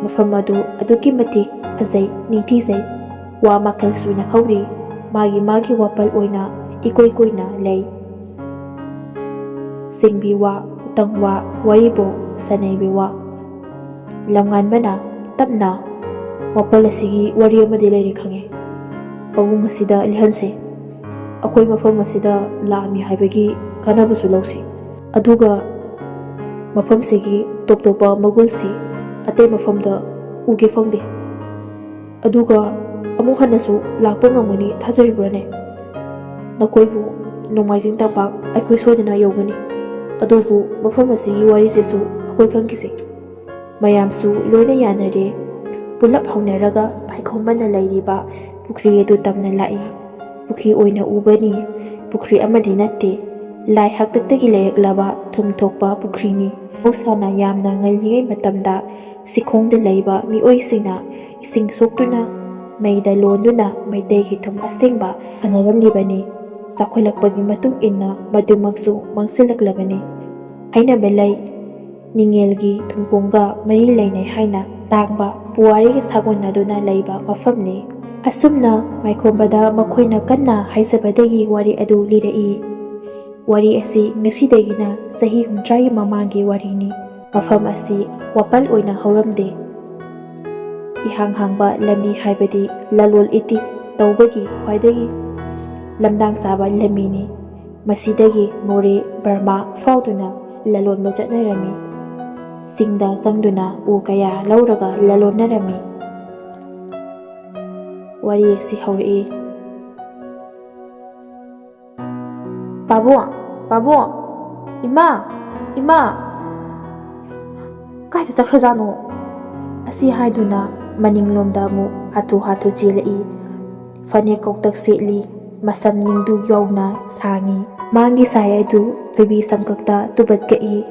ꯃꯐꯝ ꯑꯗꯨ ꯑꯗꯨꯛꯀꯤ ꯃꯇꯤꯛ ꯐꯖꯩ, ꯅꯤꯡꯊꯤꯖꯩ꯫ ꯋꯥ ꯃꯈꯜ ꯁꯨꯅ ꯍꯧꯔꯤ꯫ ꯃꯥꯒꯤ ꯃꯥꯒꯤ ꯋꯥꯄꯜ ꯑꯣꯏꯅ ꯏꯀꯣꯏ ꯀꯣꯏꯅ ꯂꯩ꯫ ꯆꯤꯡꯕꯤ ꯋꯥ, ꯎꯇꯪ ꯋꯥ, ꯋꯥꯔꯤꯕꯣ, ꯁꯅꯩꯕꯤ ꯋꯥ꯫ ꯂꯝꯉꯥꯟꯕꯅ ꯇꯞꯅ, "ꯋꯥꯄꯜ ꯑꯁꯤꯒꯤ ꯋꯥꯔꯤ ꯑꯃꯗꯤ ꯂꯩꯔꯦ ꯈꯪꯉꯦ꯫ ꯄꯥꯕꯨꯡ ꯑꯁꯤꯗ ꯂꯤꯍꯟꯁꯦ꯫ ꯑꯩꯈꯣꯏ ꯃꯐꯝ ꯑꯁꯤꯗ ꯂꯥꯛꯑꯝꯃꯤ ꯍꯥꯏꯕꯒꯤ ꯀꯥꯟꯅꯕꯁꯨ ꯂꯧꯁꯤ꯫ ꯑꯗꯨꯒ ꯃꯐꯝꯁꯤꯒꯤ ꯇꯣꯞ ꯇꯣꯞꯄ ꯃꯒꯨꯟꯁꯤ ꯑꯇꯩ ꯃꯐꯝꯗ ꯎꯒꯦ ꯐꯪꯗꯦ꯫ ꯑꯗꯨꯒ ꯑꯃꯨꯛ ꯍꯟꯅꯁꯨ ꯂꯥꯛꯄ ꯉꯝꯒꯅꯤ ꯊꯥꯖꯔꯤꯕ꯭ꯔꯥꯅꯦ? ꯅꯈꯣꯏꯕꯨ ꯅꯣꯡꯃꯥꯏꯖꯤꯡ ꯇꯝꯄꯥꯛ ꯑꯩꯈꯣꯏ ꯁꯣꯏꯗꯅ ꯌꯧꯒꯅꯤ꯫ ꯑꯗꯨꯕꯨ ꯃꯐꯝ ꯑꯁꯤꯒꯤ ꯋꯥꯔꯤꯁꯤꯁꯨ ꯑꯩꯈꯣꯏ ꯈꯪꯈꯤꯁꯤ꯫" ꯃꯌꯥꯝꯁꯨ ꯂꯣꯏꯅ ꯌꯥꯅꯔꯦ꯫ ꯄꯨꯂꯞ ꯍꯧꯅꯔꯒ ꯄꯥꯏꯈꯣꯝꯕꯅ ꯂꯩꯔꯤꯕ ꯄꯨꯈ꯭ꯔꯤ ꯑꯗꯨ ꯇꯝꯅ ꯂꯥꯛꯏ꯫ ꯄꯨꯈ꯭ꯔꯤ ꯑꯣꯏꯅ ꯎꯕꯅꯤ꯫ ꯄꯨꯈ꯭ꯔꯤ ꯑꯃꯗꯤ ꯅꯠꯇꯦ꯫ ꯂꯥꯏ ꯍꯥꯛꯇꯛꯇꯒꯤ ꯂꯩꯔꯛꯂꯕ ꯊꯨꯝ ꯊꯣꯛꯄ ꯄꯨꯈ꯭ꯔꯤꯅꯤ꯫ ꯃꯍꯧꯁꯥꯅ ꯌꯥꯝꯅ ꯉꯜꯂꯤꯉꯩ ꯃꯇꯝꯗ ꯁꯤꯈꯣꯡꯗ ꯂꯩꯕ ꯃꯤꯑꯣꯏꯁꯤꯡꯅ ꯏꯁꯤꯡ ꯁꯣꯛꯇꯨꯅ ꯃꯩꯗ ꯂꯣꯟꯗꯨꯅ ꯃꯩꯇꯩꯒꯤ ꯊꯨꯝ ꯑꯁꯦꯡꯕ ꯁꯥꯟꯅꯔꯝꯂꯤꯕꯅꯤ꯫ ꯆꯥꯎꯈꯠꯂꯛꯄꯒꯤ ꯃꯇꯨꯡ ꯏꯟꯅ ꯃꯗꯨꯃꯛꯁꯨ ꯃꯥꯡꯁꯤꯜꯂꯛꯂꯕꯅꯤ꯫ ꯍꯥꯏꯅꯕ ꯂꯩ, ꯅꯤꯡꯉꯦꯜꯒꯤ ꯊꯨꯝꯄꯣꯡꯒ ꯃꯔꯤ ꯂꯩꯅꯩ ꯍꯥꯏꯅ ꯇꯥꯡꯕ ꯄꯨꯋꯥꯔꯤꯒ ꯁꯥꯒꯣꯟꯅꯗꯨꯅ ꯂꯩꯕ ꯃꯐꯝꯅꯤ꯫ ꯑꯁꯨꯝꯅ ꯃꯥꯏꯈꯣꯝꯕꯗ ꯃꯈꯣꯏꯅ ꯀꯟꯅ ꯍꯥꯏꯖꯕꯗꯒꯤ ꯋꯥꯔꯤ ꯑꯗꯨ ꯂꯤꯔꯛꯏ꯫ ꯋꯥꯔꯤ ꯑꯁꯤ ꯉꯁꯤꯗꯒꯤꯅ ꯆꯍꯤ ꯍꯨꯝꯗ꯭ꯔꯥꯒꯤ ꯃꯃꯥꯡꯒꯤ ꯋꯥꯔꯤꯅꯤ꯫ ꯃꯐꯝ ꯑꯁꯤ ꯋꯥꯄꯜ ꯑꯣꯏꯅ ꯍꯧꯔꯝꯗꯦ꯫ ꯏꯍꯥꯡ ꯍꯥꯡꯕ ꯂꯝꯕꯤ ꯍꯥꯏꯕꯗꯤ ꯂꯂꯣꯜ ꯏꯇꯤꯛ ꯇꯧꯕꯒꯤ ꯈ꯭ꯋꯥꯏꯗꯒꯤ ꯂꯝꯗꯥꯡ ꯆꯥꯕ ꯂꯝꯕꯤꯅꯤ꯫ ꯃꯁꯤꯗꯒꯤ ꯃꯣꯔꯦ, ꯕꯔꯃꯥ ꯐꯥꯎꯗꯨꯅ ꯂꯂꯣꯟꯕ ꯆꯠꯅꯔꯝꯃꯤ꯫ ꯆꯤꯡꯗ ꯆꯪꯗꯨꯅ ꯎ ꯀꯌꯥ ꯂꯧꯔꯒ ꯂꯂꯣꯟꯅꯔꯝꯃꯤ꯫ ꯋꯥꯔꯤ ꯑꯁꯤ ꯍꯧꯔꯛꯏ꯫ "ꯄꯥꯕꯨꯡ, ꯄꯥꯕꯨꯡ, ꯏꯃꯥ, ꯏꯃꯥ, ꯀꯥꯏꯗ ꯆꯠꯈ꯭ꯔꯖꯥꯠꯅꯣ?" ꯑꯁꯤ ꯍꯥꯏꯗꯨꯅ ꯃꯅꯤꯡꯂꯣꯝꯗ ꯑꯃꯨꯛ ꯍꯥꯊꯨ ꯍꯥꯊꯨ ꯆꯦꯜꯂꯛꯏ꯫ ꯐꯅꯦꯛ ꯀꯧꯇꯛ ꯁꯦꯠꯂꯤ, ꯃꯁꯝ ꯅꯤꯡꯗꯨ ꯌꯧꯅ ꯁꯥꯡꯉꯤ꯫ ꯃꯥꯡꯒꯤ ꯁꯥꯏ ꯑꯗꯨ ꯊꯣꯏꯕꯤ ꯁꯝꯀꯛꯇ ꯇꯨꯕꯠ ꯀꯛꯏ꯫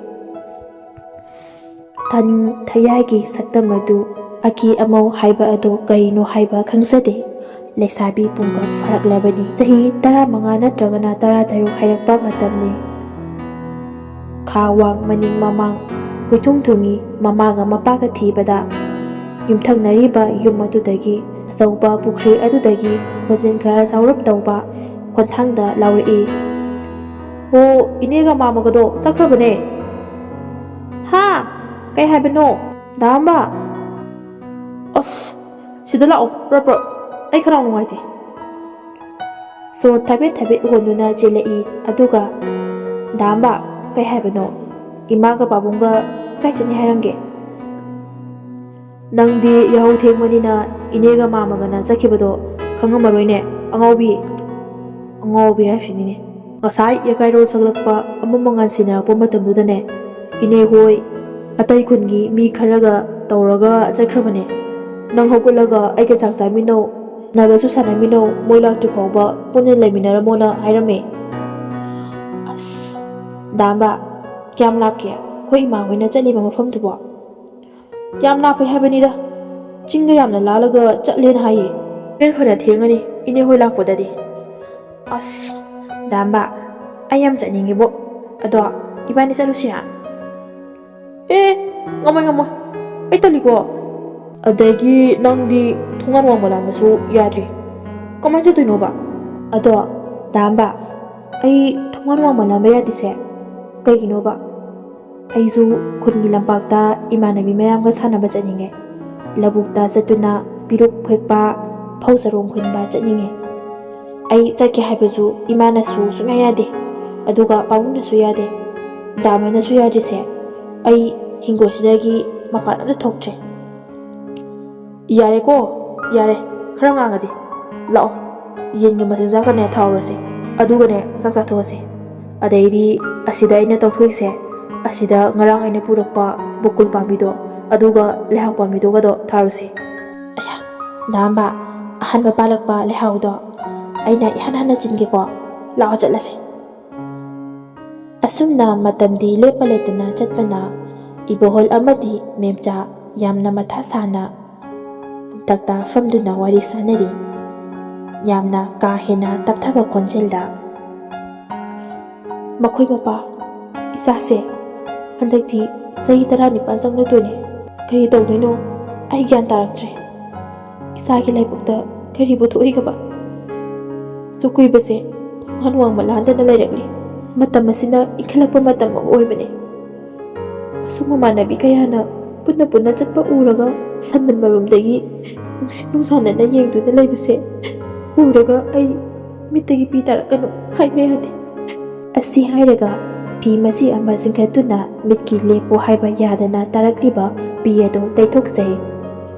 ꯇꯥꯅꯤꯡ ꯊꯌꯥꯏꯒꯤ ꯁꯛꯇꯝ ꯑꯗꯨ, ꯑꯀꯤ ꯑꯃꯧ ꯍꯥꯏꯕ ꯑꯗꯨ ꯀꯔꯤꯅꯣ ꯍꯥꯏꯕ ꯈꯪꯖꯗꯦ꯫ ꯂꯩꯁꯥꯕꯤ ꯄꯨꯡꯀꯛ ꯐꯥꯔꯛꯂꯕꯅꯤ꯫ ꯆꯍꯤ ꯇꯔꯥꯃꯉꯥ ꯅꯠꯇ꯭ꯔꯒꯅ ꯇꯔꯥꯇꯔꯨꯛ ꯍꯥꯏꯔꯛꯄ ꯃꯇꯝꯅꯤ꯫ ꯈꯥ ꯋꯥꯡ ꯃꯅꯤꯡ ꯃꯃꯥꯡ ꯀꯣꯏꯊꯨꯡ ꯊꯨꯡꯉꯤ꯫ ꯃꯃꯥꯒ ꯃꯄꯥꯒ ꯊꯤꯕꯗ ꯌꯨꯝꯊꯪꯅꯔꯤꯕ ꯌꯨꯝ ꯑꯗꯨꯗꯒꯤ ꯑꯆꯧꯕ ꯄꯨꯈ꯭ꯔꯤ ꯑꯗꯨꯗꯒꯤ ꯈꯣꯟꯖꯦꯜ ꯈꯔ ꯆꯥꯎꯔꯞ ꯇꯧꯕ ꯈꯣꯟꯊꯥꯡꯗ ꯂꯥꯎꯔꯛꯏ꯫ "ꯑꯣ, ꯏꯅꯦꯒ ꯃꯥꯃꯒꯗꯣ ꯆꯠꯈ꯭ꯔꯕꯅꯦ꯫" "ꯍꯥ? ꯀꯩ ꯍꯥꯏꯕꯅꯣ?" "ꯗꯥꯝꯕ!" "ꯑꯁ, ꯁꯤꯗ ꯂꯥꯛꯑꯣ, ꯄ꯭ꯔꯞ ꯄ꯭ꯔꯞ, ꯑꯩ ꯈꯅꯥꯎ ꯅꯨꯡꯉꯥꯏꯇꯦ꯫" ꯁꯣꯔ ꯊꯕꯦꯠ ꯊꯕꯦꯠ ꯍꯣꯟꯗꯨꯅ ꯆꯦꯜꯂꯛꯏ꯫ ꯑꯗꯨꯒ, "ꯗꯥꯝꯕ, ꯀꯩ ꯍꯥꯏꯕꯅꯣ? ꯏꯃꯥꯒ ꯄꯥꯕꯨꯡꯒ ꯀꯥꯏ ꯆꯠꯅꯤ ꯍꯥꯏꯔꯝꯒꯦ?" "ꯅꯪꯗꯤ ꯌꯥꯍꯧ ꯊꯦꯡꯕꯅꯤꯅ ꯏꯅꯦꯒ ꯃꯥꯃꯒꯅ ꯆꯠꯈꯤꯕꯗꯣ ꯈꯪꯉꯝꯃꯔꯣꯏꯅꯦ, ꯑꯉꯥꯎꯕꯤ꯫" ꯑꯉꯥꯎꯕꯤ ꯍꯥꯏꯁꯤꯅꯤꯅꯦ꯫ ꯉꯁꯥꯏ ꯌꯥꯀꯥꯏꯔꯣꯜ ꯁꯛꯂꯛꯄ ꯑꯃꯝ ꯑꯉꯥꯟ ꯁꯤꯟꯅꯔꯛꯄ ꯃꯇꯝꯗꯨꯗꯅꯦ, ꯏꯅꯦ ꯍꯣꯏ ꯑꯇꯩ ꯈꯨꯟꯒꯤ ꯃꯤ ꯈꯔꯒ ꯇꯧꯔꯒ ꯆꯠꯈ꯭ꯔꯕꯅꯦ꯫ "ꯅꯪ ꯍꯧꯒꯠꯂꯒ ꯑꯩꯒ ꯆꯥꯛ ꯆꯥꯃꯤꯟꯅꯧ, ꯁꯥꯟꯅꯕꯁꯨ ꯁꯥꯟꯅꯃꯤꯟꯅꯧ, ꯃꯣꯏ ꯂꯥꯛꯇ꯭ꯔꯤ ꯐꯥꯎꯕ ꯄꯨꯟꯅ ꯂꯩꯃꯤꯟꯅꯔꯝꯃꯣꯅ" ꯍꯥꯏꯔꯝꯃꯦ꯫ ꯑꯁ, ꯗꯥꯝꯕ, ꯀꯌꯥꯝ ꯂꯥꯞꯀꯦ ꯑꯩꯈꯣꯏ ꯏꯃꯥ ꯍꯣꯏꯅ ꯆꯠꯂꯤꯕ ꯃꯐꯝꯗꯨꯕꯣ? "ꯌꯥꯝ ꯂꯥꯞꯄꯦ ꯍꯥꯏꯕꯅꯤꯗ, ꯆꯤꯡꯗ ꯌꯥꯝꯅ ꯂꯥꯜꯂꯒ ꯆꯠꯂꯦꯅ ꯍꯥꯏꯌꯦ꯫ ꯍꯣꯔꯦꯟ ꯐꯅ ꯊꯦꯡꯉꯅꯤ ꯏꯅꯦ ꯍꯣꯏ ꯂꯥꯛꯄꯗꯗꯤ꯫" "ꯑꯁ, ꯗꯥꯝꯕ, ꯑꯩ ꯌꯥꯝ ꯆꯠꯅꯤꯡꯉꯤꯕꯣ꯫ ꯑꯗꯣ ꯏꯕꯥꯅꯤ ꯆꯠꯂꯨꯁꯤꯔꯥ?" "ꯑꯦ, ꯉꯝꯃꯣꯏ, ꯉꯝꯃꯣꯏ, ꯑꯩ ꯇꯜꯂꯤꯀꯣ꯫ ꯑꯗꯒꯤ ꯅꯪꯗꯤ ꯊꯣꯡꯒꯥꯟ ꯋꯥꯡꯃ ꯂꯥꯟꯕꯁꯨ ꯌꯥꯗ꯭ꯔꯤ, ꯀꯃꯥꯏꯅ ꯆꯠꯇꯣꯏꯅꯣꯕ?" "ꯑꯗꯣ, ꯗꯥꯝꯕ, ꯑꯩ ꯊꯣꯡꯒꯥꯟ ꯋꯥꯡꯃ ꯂꯥꯟꯕ ꯌꯥꯗ꯭ꯔꯤꯁꯦ ꯀꯩꯒꯤꯅꯣꯕ? ꯑꯩꯁꯨ ꯈꯨꯟꯒꯤ ꯂꯝꯄꯥꯛꯇ ꯏꯃꯥꯟꯅꯕꯤ ꯃꯌꯥꯝꯒ ꯁꯥꯟꯅꯕ ꯆꯠꯅꯤꯡꯉꯦ꯫ ꯂꯧꯕꯨꯛꯇ ꯆꯠꯇꯨꯅ ꯄꯤꯔꯨꯛ ꯍꯦꯛꯄ, ꯐꯧ ꯆꯔꯣꯡ ꯈꯨꯟꯕ ꯆꯠꯅꯤꯡꯉꯦ꯫ ꯑꯩ ꯆꯠꯀꯦ ꯍꯥꯏꯕꯁꯨ ꯏꯃꯥꯅꯁꯨ ꯁꯨꯡꯌꯥ ꯌꯥꯗꯦ, ꯑꯗꯨꯒ ꯄꯥꯕꯨꯡꯅꯁꯨ ꯌꯥꯗꯦ, ꯗꯥꯝꯕꯅꯁꯨ ꯌꯥꯗ꯭ꯔꯤꯁꯦ ꯑꯩ ꯍꯤꯡꯒꯣꯜꯁꯤꯗꯒꯤ ꯃꯄꯥꯟ ꯑꯝꯇ ꯊꯣꯛꯇ꯭ꯔꯦ꯫ "ꯌꯥꯔꯦꯀꯣ, ꯌꯥꯔꯦ, ꯈꯔ ꯉꯥꯡꯉꯗꯤ꯫ ꯂꯥꯛꯑꯣ, ꯌꯦꯟꯒꯤ ꯃꯆꯤꯟꯖꯥꯛꯀꯅꯦ ꯊꯥꯎꯔꯁꯤ, ꯑꯗꯨꯒꯅꯦ ꯆꯥꯛ ꯆꯥꯊꯣꯛꯑꯁꯤ꯫ ꯑꯗꯩꯗꯤ ꯑꯁꯤꯗ ꯑꯩꯅ ꯇꯧꯊꯣꯛꯏꯁꯦ, ꯑꯁꯤꯗ ꯉꯔꯥꯡ ꯑꯩꯅ ꯄꯨꯔꯛꯄ ꯕꯨꯀꯨꯜ ꯄꯥꯝꯕꯤꯗꯣ, ꯑꯗꯨꯒ ꯂꯩꯍꯥꯎ ꯄꯥꯝꯕꯤꯗꯨꯒꯗꯣ ꯊꯥꯔꯨꯁꯤ꯫" "ꯑꯌꯥ, ꯅꯥꯝꯕ, ꯑꯍꯥꯟꯕ ꯄꯥꯜꯂꯛꯄ ꯂꯩꯍꯥꯎꯗꯣ ꯑꯩꯅ ꯏꯍꯥꯟ ꯍꯥꯟꯅ ꯆꯤꯟꯒꯦꯀꯣ꯫ ꯂꯥꯛꯑꯣ, ꯆꯠꯂꯁꯦ꯫" ꯑꯁꯨꯝꯅ ꯃꯇꯝꯗꯤ ꯂꯦꯞꯄ ꯂꯩꯇꯅ ꯆꯠꯄꯅ ꯏꯕꯣꯍꯜ ꯑꯃꯗꯤ ꯃꯦꯝꯆꯥ ꯌꯥꯝꯅ ꯃꯊꯥ ꯁꯥꯅ ꯎꯇꯛꯇ ꯐꯝꯗꯨꯅ ꯋꯥꯔꯤ ꯁꯥꯅꯔꯤ꯫ ꯌꯥꯝꯅ ꯀꯥ ꯍꯦꯟꯅ ꯇꯞꯊꯕ ꯈꯣꯟꯖꯦꯜꯗ, "ꯃꯈꯣꯏ ꯃꯄꯥ, ꯏꯆꯥꯁꯦ ꯍꯟꯗꯛꯇꯤ ꯆꯍꯤ ꯇꯔꯥꯅꯤꯄꯥꯟ ꯆꯪꯂꯗꯣꯏꯅꯦ꯫ ꯀꯔꯤ ꯇꯧꯗꯣꯏꯅꯣ ꯑꯩ ꯒ꯭ꯌꯥꯟ ꯇꯥꯔꯛꯇ꯭ꯔꯦ꯫ ꯏꯆꯥꯒꯤ ꯂꯥꯏꯕꯛꯇ ꯀꯔꯤꯕꯨ ꯊꯣꯛꯏꯒꯕ? ꯁꯨꯛ ꯀꯨꯏꯕꯁꯦ ꯊꯣꯡꯍꯥꯟ ꯋꯥꯡꯃ ꯂꯥꯟꯗꯅ ꯂꯩꯔꯛꯂꯤ꯫ ꯃꯇꯝ ꯑꯁꯤꯅ ꯏꯟꯈꯠꯂꯛꯄ ꯃꯇꯝ ꯑꯃ ꯑꯣꯏꯕꯅꯤ꯫ ꯃꯁꯨꯡ ꯃꯃꯥꯟꯅꯕꯤ ꯀꯌꯥꯅ ꯄꯨꯟꯅ ꯄꯨꯟꯅ ꯆꯠꯄ ꯎꯔꯒ ꯂꯝꯗꯝ ꯃꯔꯨꯝꯗꯒꯤ ꯅꯨꯡꯁꯤ ꯅꯨꯡꯁꯥꯟꯅꯅ ꯌꯦꯡꯗꯨꯅ ꯂꯩꯕꯁꯦ ꯎꯔꯒ ꯑꯩ ꯃꯤꯠꯇꯒꯤ ꯄꯤ ꯇꯥꯔꯛꯀꯅꯨ ꯍꯥꯏꯕ ꯌꯥꯗꯦ꯫" ꯑꯁꯤ ꯍꯥꯏꯔꯒ ꯐꯤ ꯃꯆꯤ ꯑꯃ ꯆꯤꯡꯈꯠꯇꯨꯅ ꯃꯤꯠꯀꯤ ꯂꯦꯞꯄꯨ ꯍꯥꯏꯕ ꯌꯥꯗꯅ ꯇꯥꯔꯛꯂꯤꯕ ꯄꯤ ꯑꯗꯨ ꯇꯩꯊꯣꯛꯆꯩ꯫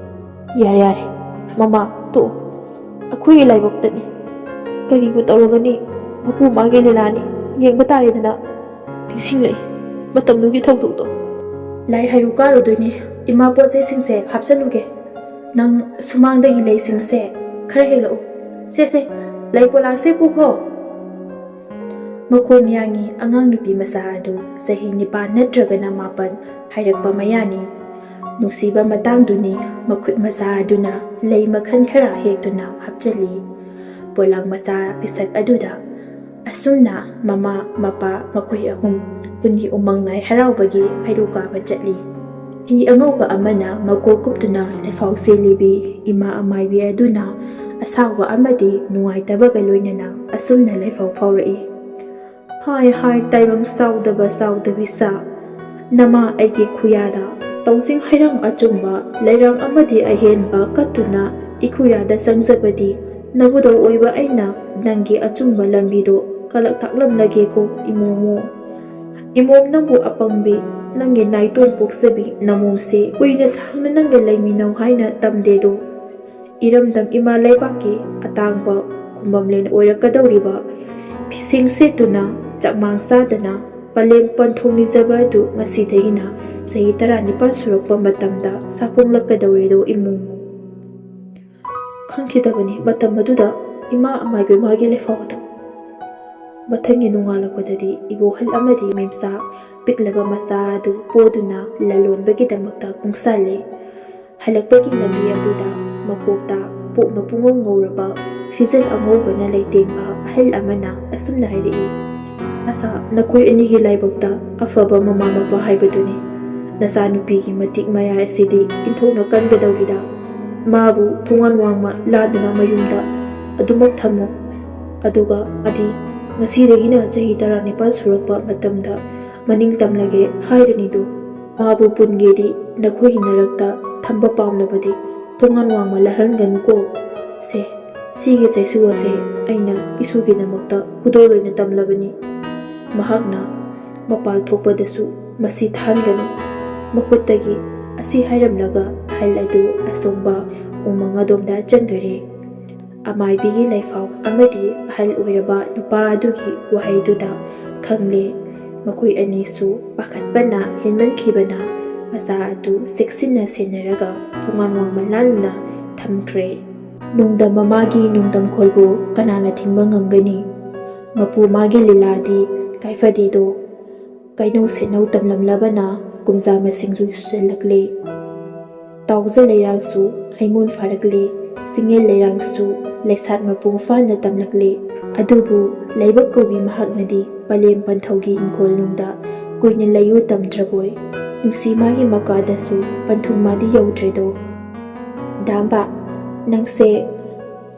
"ꯌꯥꯔꯦ, ꯌꯥꯔꯦ, ꯃꯃꯥ, ꯇꯣꯛꯑꯣ꯫ ꯑꯩꯈꯣꯏꯒꯤ ꯂꯥꯏꯕꯛꯇꯅꯤ꯫ ꯀꯔꯤꯕꯨ ꯇꯧꯔꯨꯒꯅꯤ? ꯃꯄꯨ ꯃꯥꯒꯤ ꯂꯤꯂꯥꯅꯤ꯫ ꯌꯦꯡꯕ ꯇꯥꯔꯦꯗꯅ꯫" ꯅꯤꯡꯁꯤꯡꯂꯛꯏ ꯃꯇꯝꯗꯨꯒꯤ ꯊꯧꯗꯣꯛꯇꯣ꯫ "ꯂꯥꯏ ꯍꯩꯔꯨꯛ ꯀꯥꯔꯨꯗꯣꯏꯅꯤ꯫ ꯏꯃꯥ, ꯄꯣꯠ ꯆꯩꯁꯤꯡꯁꯦ ꯍꯥꯞꯆꯜꯂꯨꯒꯦ꯫ ꯅꯪ ꯁꯨꯃꯥꯡꯗꯒꯤ ꯂꯩꯁꯤꯡꯁꯦ ꯈꯔ ꯍꯦꯛꯂꯛꯎ꯫ ꯁꯦ, ꯁꯦ, ꯂꯩ ꯄꯣꯂꯥꯡꯁꯦ ꯄꯨꯈꯣ꯫" ꯃꯈꯣꯡ ꯌꯥꯡꯉꯤ ꯑꯉꯥꯡ ꯅꯨꯄꯤ ꯃꯆꯥ ꯑꯗꯨ ꯆꯍꯤ ꯅꯤꯄꯥꯟ ꯅꯠꯇ꯭ꯔꯒꯅ ꯃꯥꯄꯟ ꯍꯥꯏꯔꯛꯄ ꯃꯌꯥꯅꯤ꯫ ꯅꯨꯡꯁꯤꯕ ꯃꯇꯥꯡꯗꯨꯅꯤ ꯃꯈꯨꯠ ꯃꯆꯥ ꯑꯗꯨꯅ ꯂꯩ ꯃꯈꯜ ꯈꯔ ꯍꯦꯛꯇꯨꯅ ꯍꯥꯞꯆꯤꯜꯂꯤ ꯄꯣꯂꯥꯡ ꯃꯆꯥ ꯄꯤꯁꯛ ꯑꯗꯨꯗ꯫ ꯑꯁꯨꯝꯅ ꯃꯃꯥ, ꯃꯄꯥ ꯃꯈꯣꯏ ꯑꯍꯨꯝ ꯎꯅꯤ ꯎꯃꯪ ꯂꯥꯏ ꯍꯔꯥꯎꯕꯒꯤ ꯍꯩꯔꯨꯛ ꯀꯥꯕ ꯆꯠꯂꯤ꯫ ꯐꯤ ꯑꯉꯧꯕ ꯑꯃꯅ ꯃꯀꯣꯛ ꯀꯨꯞꯇꯨꯅ ꯂꯩꯐꯥꯎ ꯆꯦꯜꯂꯤꯕꯤ ꯏꯃꯥ ꯑꯃꯥꯏꯕꯤ ꯑꯗꯨꯅ ꯑꯁꯥꯎꯕ ꯑꯃꯗꯤ ꯅꯨꯡꯉꯥꯏꯇꯕꯒ ꯂꯣꯏꯅꯅ ꯑꯁꯨꯝꯅ ꯂꯩꯐꯥꯎ ꯐꯥꯎꯔꯛꯏ꯫ "ꯍꯥꯏ ꯍꯥꯏ ꯇꯥꯏꯕꯪ ꯆꯥꯎꯗꯕ ꯆꯥꯎꯗꯕꯤ ꯁꯥ, ꯅꯃꯥ ꯑꯩꯒꯤ ꯈꯨꯌꯥꯗ ꯇꯧꯖꯤꯡ ꯍꯩꯔꯥꯡ ꯑꯆꯨꯝꯕ ꯂꯩꯔꯥꯡ ꯑꯃꯗꯤ ꯑꯍꯦꯟꯕ ꯀꯠꯇꯨꯅ ꯏꯈꯨꯌꯥꯗ ꯆꯪꯖꯕꯗꯤ ꯅꯕꯨꯗꯧ ꯑꯣꯏꯕ ꯑꯩꯅ ꯅꯪꯒꯤ ꯑꯆꯨꯝꯕ ꯂꯝꯕꯤꯗꯣ ꯀꯂꯛ ꯇꯥꯛꯂꯝꯂꯒꯦꯀꯣ ꯏꯃꯣꯃꯣ꯫ ꯏꯃꯣꯝ ꯅꯪꯕꯨ ꯑꯄꯪꯕꯤ ꯅꯪꯒꯤ ꯅꯥꯏꯇꯣꯝ ꯄꯣꯛꯆꯕꯤ ꯅꯃꯣꯝꯁꯦ ꯀꯨꯏꯅ ꯁꯥꯡꯅ ꯅꯪꯒ ꯂꯩꯃꯤꯟꯅꯧ ꯍꯥꯏꯅ ꯇꯝꯗꯦꯗꯣ꯫ ꯏꯔꯝꯗꯝ ꯏꯃꯥ ꯂꯩꯕꯥꯛꯀꯤ ꯑꯇꯥꯡꯕ ꯈꯨꯕꯝꯂꯦꯟ ꯑꯣꯏꯔꯛꯀꯗꯧꯔꯤꯕ ꯐꯤꯁꯦꯡ ꯁꯦꯠꯇꯨꯅ ꯆꯥꯛꯃꯥꯡ ꯆꯥꯗꯅ ꯄꯂꯦꯝ ꯄꯟꯊꯧ ꯅꯤꯖꯕ ꯑꯗꯨ ꯉꯁꯤꯗꯒꯤꯅ ꯆꯍꯤ ꯇꯔꯥꯅꯤꯄꯥꯜ ꯁꯨꯔꯛꯄ ꯃꯇꯝꯗ ꯁꯥꯐꯣꯡꯂꯛꯀꯗꯧꯔꯦꯗꯣ ꯏꯃꯣꯝ꯫ ꯈꯪꯈꯤꯗꯕꯅꯤ ꯃꯇꯝ ꯑꯗꯨꯗ ꯏꯃꯥ ꯑꯃꯥꯏꯕꯤ ꯃꯥꯒꯤ ꯂꯩꯐꯥꯎ ꯑꯗꯨ꯫ ꯃꯊꯪꯒꯤ ꯅꯣꯡꯉꯥꯜꯂꯛꯄꯗꯗꯤ ꯏꯕꯣꯍꯜ ꯑꯃꯗꯤ ꯃꯦꯝꯆꯥ ꯄꯤꯛꯂꯕ ꯃꯆꯥ ꯑꯗꯨ ꯄꯣꯗꯨꯅ ꯂꯂꯣꯟꯕꯒꯤꯗꯃꯛꯇ ꯈꯣꯡꯁꯥꯜꯂꯦ꯫ ꯍꯜꯂꯛꯄꯒꯤ ꯂꯝꯕꯤ ꯑꯗꯨꯗ ꯃꯀꯣꯛꯇ ꯄꯣꯛꯅ ꯄꯨꯡꯉꯧ ꯉꯧꯔꯕ ꯐꯤꯖꯜ ꯑꯉꯧꯕꯅ ꯂꯩꯇꯦꯡꯕ ꯑꯍꯜ ꯑꯃꯅ ꯑꯁꯨꯝꯅ ꯍꯥꯏꯔꯛꯏ, "ꯑꯁꯥ, ꯅꯈꯣꯏ ꯑꯅꯤꯒꯤ ꯂꯥꯏꯕꯛꯇ ꯑꯐꯕ ꯃꯃꯥ ꯃꯄꯥ ꯍꯥꯏꯕꯗꯨꯅꯤ꯫ ꯅꯆꯥꯅꯨꯄꯤꯒꯤ ꯃꯇꯤꯛ ꯃꯌꯥꯏ ꯑꯁꯤꯗꯤ ꯏꯟꯊꯣꯛꯅ ꯀꯟꯒꯗꯧꯔꯤꯗ꯫ ꯃꯥꯕꯨ ꯊꯣꯡꯒꯥꯟ ꯋꯥꯡꯃ ꯂꯥꯟꯗꯅ ꯃꯌꯨꯝꯗ ꯑꯗꯨꯃꯛ ꯊꯝꯃꯨ꯫ ꯑꯗꯨꯒ ꯃꯥꯗꯤ ꯉꯁꯤꯗꯒꯤꯅ ꯆꯍꯤ ꯇꯔꯥꯅꯤꯄꯥꯜ ꯁꯨꯔꯛꯄ ꯃꯇꯝꯗ ꯃꯅꯤꯡ ꯇꯝꯂꯒꯦ ꯍꯥꯏꯔꯅꯤꯗꯣ꯫ ꯃꯥꯕꯨ ꯄꯨꯟꯒꯦꯗꯤ ꯅꯈꯣꯏꯒꯤ ꯅꯔꯛꯇ ꯊꯝꯕ ꯄꯥꯝꯂꯕꯗꯤ ꯊꯣꯡꯒꯥꯟ ꯋꯥꯡꯃ ꯂꯥꯜꯍꯟꯒꯅꯨꯀꯣ꯫ ꯁꯦ, ꯁꯤꯒꯤ ꯆꯩꯁꯨ ꯑꯁꯦ ꯑꯩꯅ ꯏꯁꯨꯒꯤꯗꯃꯛꯇ ꯈꯨꯗꯣꯜ ꯑꯣꯏꯅ ꯇꯝꯂꯕꯅꯤ꯫ ꯃꯍꯥꯛꯅ ꯃꯄꯥꯜ ꯊꯣꯛꯄꯗꯁꯨ ꯃꯁꯤ ꯊꯥꯍꯟꯒꯅꯨ꯫" ꯃꯈꯨꯠꯇꯒꯤ ꯑꯁꯤ ꯍꯥꯏꯔꯝꯂꯒ ꯑꯍꯜ ꯑꯗꯨ ꯑꯁꯣꯡꯕ ꯎꯃꯪ ꯑꯗꯣꯝꯗ ꯆꯪꯈꯔꯦ꯫ ꯑꯃꯥꯏꯕꯤꯒꯤ ꯂꯩꯐꯥꯎ ꯑꯃꯗꯤ ꯑꯍꯜ ꯑꯣꯏꯔꯕ ꯅꯨꯄꯥ ꯑꯗꯨꯒꯤ ꯋꯥꯍꯩꯗꯨꯗ ꯈꯪꯂꯦ꯫ ꯃꯈꯣꯏ ꯑꯅꯤꯁꯨ ꯄꯥꯈꯠꯄꯅ ꯍꯦꯟꯃꯟꯈꯤꯕꯅ ꯃꯆꯥ ꯑꯗꯨ ꯆꯦꯛꯁꯤꯟꯅ ꯁꯦꯟꯅꯔꯒ ꯊꯣꯡꯒꯥꯟ ꯋꯥꯡꯃ ꯂꯥꯟꯅ ꯊꯝꯈ꯭ꯔꯦ꯫ ꯅꯣꯡꯗꯝ ꯃꯃꯥꯒꯤ ꯅꯣꯡꯗꯝꯈꯣꯜꯕꯨ ꯀꯅꯥꯅ ꯊꯤꯡꯕ ꯉꯝꯒꯅꯤ? ꯃꯄꯨ ꯃꯥꯒꯤ ꯂꯤꯂꯥꯗꯤ ꯀꯥꯏꯐꯗꯦꯗꯣ꯫ ꯀꯩꯅꯧ ꯁꯦꯠꯅꯧ ꯇꯝꯂꯝꯂꯕꯅ ꯀꯨꯝꯖꯥ ꯃꯁꯤꯡꯁꯨ ꯁꯨꯖꯜꯂꯛꯂꯦ꯫ ꯇꯥꯎꯖ ꯂꯩꯔꯥꯡꯁꯨ ꯍꯩꯃꯣꯟ ꯐꯥꯔꯛꯂꯦ, ꯆꯤꯡꯌꯦꯜ ꯂꯩꯔꯥꯡꯁꯨ ꯂꯩꯁꯥꯠ ꯃꯄꯨꯡ ꯐꯥꯅ ꯇꯝꯂꯛꯂꯦ꯫ ꯑꯗꯨꯕꯨ ꯂꯥꯏꯕꯛ ꯀꯧꯕꯤ ꯃꯍꯥꯛꯅꯗꯤ ꯄꯂꯦꯝ ꯄꯟꯊꯧꯒꯤ ꯏꯪꯈꯣꯜꯅꯨꯡꯗ ꯀꯨꯏꯅ ꯂꯩꯌꯨ ꯇꯝꯗ꯭ꯔꯕꯣꯏ꯫ ꯅꯨꯡꯁꯤ ꯃꯥꯒꯤ ꯃꯀꯥꯗꯁꯨ ꯄꯟꯊꯨꯡ ꯃꯥꯗꯤ ꯌꯧꯗ꯭ꯔꯦꯗꯣ꯫ ꯗꯥꯝꯕ, ꯅꯪꯁꯦ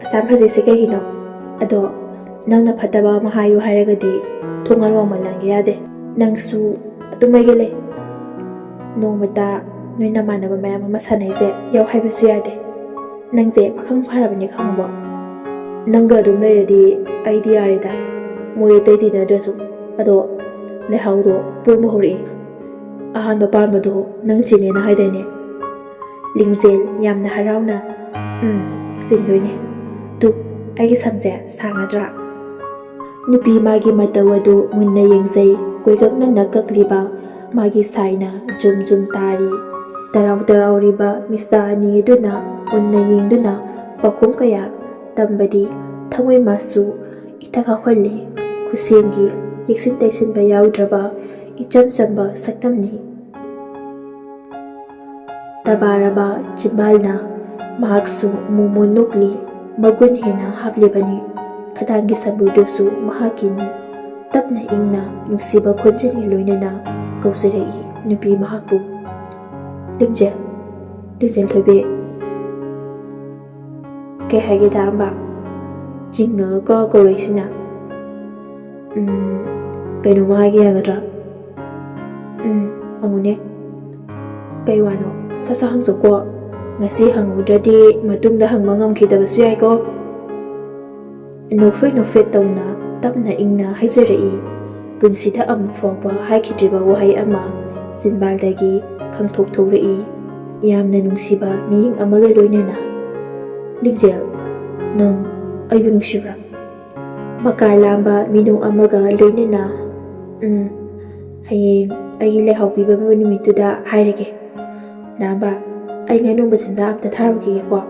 ꯑꯁꯥꯝ ꯐꯖꯩꯁꯦ ꯀꯩꯒꯤꯅꯣ? ꯑꯗꯣ ꯅꯪꯅ ꯐꯠꯇꯕ ꯑꯃ ꯍꯥꯏꯌꯨ ꯍꯥꯏꯔꯒꯗꯤ ꯊꯣꯡꯒꯥꯟ ꯋꯥꯡꯃ ꯂꯥꯟꯒꯦ ꯌꯥꯗꯦ꯫ ꯅꯪꯁꯨ ꯑꯗꯨꯝ ꯑꯩꯒ ꯂꯩ꯫ ꯅꯣꯡꯃꯇ ꯅꯣꯏ ꯅꯃꯥꯟꯅꯕ ꯃꯌꯥꯝ ꯑꯃ ꯁꯥꯟꯅꯩꯁꯦ ꯌꯥꯎ ꯍꯥꯏꯕꯁꯨ ꯌꯥꯗꯦ꯫ ꯅꯪꯁꯦ ꯄꯥꯈꯪ ꯐꯥꯔꯕꯅꯦ ꯈꯪꯉꯕꯣ? ꯅꯪꯒ ꯑꯗꯨꯝ ꯂꯩꯔꯗꯤ ꯑꯩꯗꯤ ꯌꯥꯔꯦꯗ, ꯃꯣꯏ ꯑꯇꯩ ꯇꯤꯟꯅꯗ꯭ꯔꯁꯨ꯫ ꯑꯗꯣ ꯂꯩꯍꯥꯎꯗꯣ ꯄꯣꯝꯕ ꯍꯧꯔꯛꯑꯦ꯫ ꯑꯍꯥꯟꯕ ꯄꯥꯟꯕꯗꯣ ꯅꯪ ꯆꯤꯡꯉꯦꯅ ꯍꯥꯏꯗꯥꯏꯅꯦ? ꯂꯤꯡꯖꯦꯜ ꯌꯥꯝꯅ ꯍꯔꯥꯎꯅ, "ꯎꯝ, ꯆꯤꯡꯗꯣꯏꯅꯦ꯫ ꯇꯨ, ꯑꯩꯒꯤ ꯁꯝꯁꯦ ꯁꯥꯡꯉꯗ꯭ꯔꯥ?" ꯅꯨꯄꯤ ꯃꯥꯒꯤ ꯃꯇꯧ ꯑꯗꯨ ꯃꯨꯟꯅ ꯌꯦꯡꯖꯩ꯫ ꯀꯣꯏꯒꯛꯅꯅ ꯀꯛꯂꯤꯕ ꯃꯥꯒꯤ ꯁꯥꯏꯅ ꯖꯨꯝ ꯖꯨꯝ ꯇꯥꯔꯤ꯫ ꯇꯔꯥꯎ ꯇꯔꯥꯎꯔꯤꯕ ꯃꯤꯁꯇꯥ ꯑꯅꯤ ꯑꯗꯨꯅ ꯃꯨꯟꯅ ꯌꯦꯡꯗꯨꯅ ꯄꯥꯎꯈꯨꯝ ꯀꯌꯥ ꯇꯝꯕꯗꯤ ꯊꯃꯣꯏ ꯃꯥꯁꯨ ꯏꯊꯛ ꯍꯧꯍꯜꯂꯤ꯫ ꯈꯨꯠꯁꯦꯝꯒꯤ ꯌꯦꯛꯁꯤꯟ ꯇꯩꯁꯤꯟꯕ ꯌꯥꯎꯗ꯭ꯔꯕ ꯏꯆꯝ ꯆꯝꯕ ꯁꯛꯇꯝꯅꯤ꯫ ꯇꯕꯥꯔꯕ ꯆꯤꯝꯕꯥꯜꯅ ꯃꯍꯥꯛꯁꯨ ꯃꯨ ꯃꯨ ꯅꯣꯛꯂꯤ꯫ ꯃꯒꯨꯟ ꯍꯦꯟꯅ ꯍꯥꯞꯂꯤꯕꯅꯤ꯫ ꯈꯗꯥꯡꯒꯤ ꯁꯝꯕꯨꯗꯨꯁꯨ ꯃꯍꯥꯛꯀꯤꯅꯤ꯫ ꯇꯞꯅ ꯏꯪꯅ ꯅꯨꯡꯁꯤꯕ ꯈꯣꯟꯖꯦꯜꯒ ꯂꯣꯏꯅꯅ ꯀꯧꯖꯔꯛꯏ ꯅꯨꯄꯤ ꯃꯍꯥꯛꯄꯨ꯫ "ꯂꯤꯡꯖꯦꯜ, ꯂꯤꯡꯖꯦꯜ ꯊꯣꯏꯕꯤ꯫" "ꯀꯩ ꯍꯥꯏꯒꯦ ꯗꯥ ꯑꯝꯕ? ꯆꯤꯡꯉꯒ ꯀꯧꯔꯛꯏꯁꯤꯅ?" "ꯎꯝ, ꯀꯩꯅꯣꯝꯃ ꯍꯥꯏꯒꯦ, ꯌꯥꯒꯗ꯭ꯔꯥ?" "ꯎꯝ, ꯍꯪꯉꯨꯅꯦ꯫" "ꯀꯩ ꯋꯥꯅꯣ? ꯁꯠ ꯁꯠ ꯍꯪꯖꯧꯀꯣ꯫ ꯉꯁꯤ ꯍꯪꯍꯧꯗ꯭ꯔꯗꯤ ꯃꯇꯨꯡꯗ ꯍꯪꯕ ꯉꯝꯈꯤꯗꯕꯁꯨ ꯌꯥꯏꯀꯣ꯫" ꯅꯣꯛꯐꯦꯠ ꯅꯣꯛꯐꯦꯠ ꯇꯧꯅ ꯇꯞꯅ ꯏꯪꯅ ꯍꯥꯏꯖꯔꯛꯏ꯫ ꯄꯨꯟꯁꯤꯗ ꯑꯃꯨꯛ ꯐꯥꯎꯕ ꯍꯥꯏꯈꯤꯗ꯭ꯔꯤꯕ ꯋꯥꯍꯩ ꯑꯃ ꯆꯤꯟꯕꯥꯜꯗꯒꯤ ꯈꯪꯊꯣꯛ ꯊꯣꯛꯂꯛꯏ꯫ ꯌꯥꯝꯅ ꯅꯨꯡꯁꯤꯕ ꯃꯤꯠꯌꯦꯡ ꯑꯃꯒ ꯂꯣꯏꯅꯅ꯫ "ꯂꯤꯡꯖꯦꯜ, ꯅꯪ ꯑꯩꯕꯨ ꯅꯨꯡꯁꯤꯕ꯭ꯔꯥ?" ꯃꯀꯥ ꯂꯥꯝꯕ ꯃꯤꯅꯣꯛ ꯑꯃꯒ ꯂꯣꯏꯅꯅ, "ꯎꯝ, ꯍꯌꯦꯡ ꯑꯩꯒꯤ ꯂꯩꯍꯥꯎ ꯄꯤꯕ ꯅꯨꯃꯤꯠꯇꯨꯗ ꯍꯥꯏꯔꯒꯦ꯫ ꯅꯥꯕ, ꯑꯩ ꯉꯥꯅꯨ ꯃꯆꯤꯟꯖꯥꯛ ꯑꯝꯇ ꯊꯥꯔꯨꯈꯤꯒꯦꯀꯣ꯫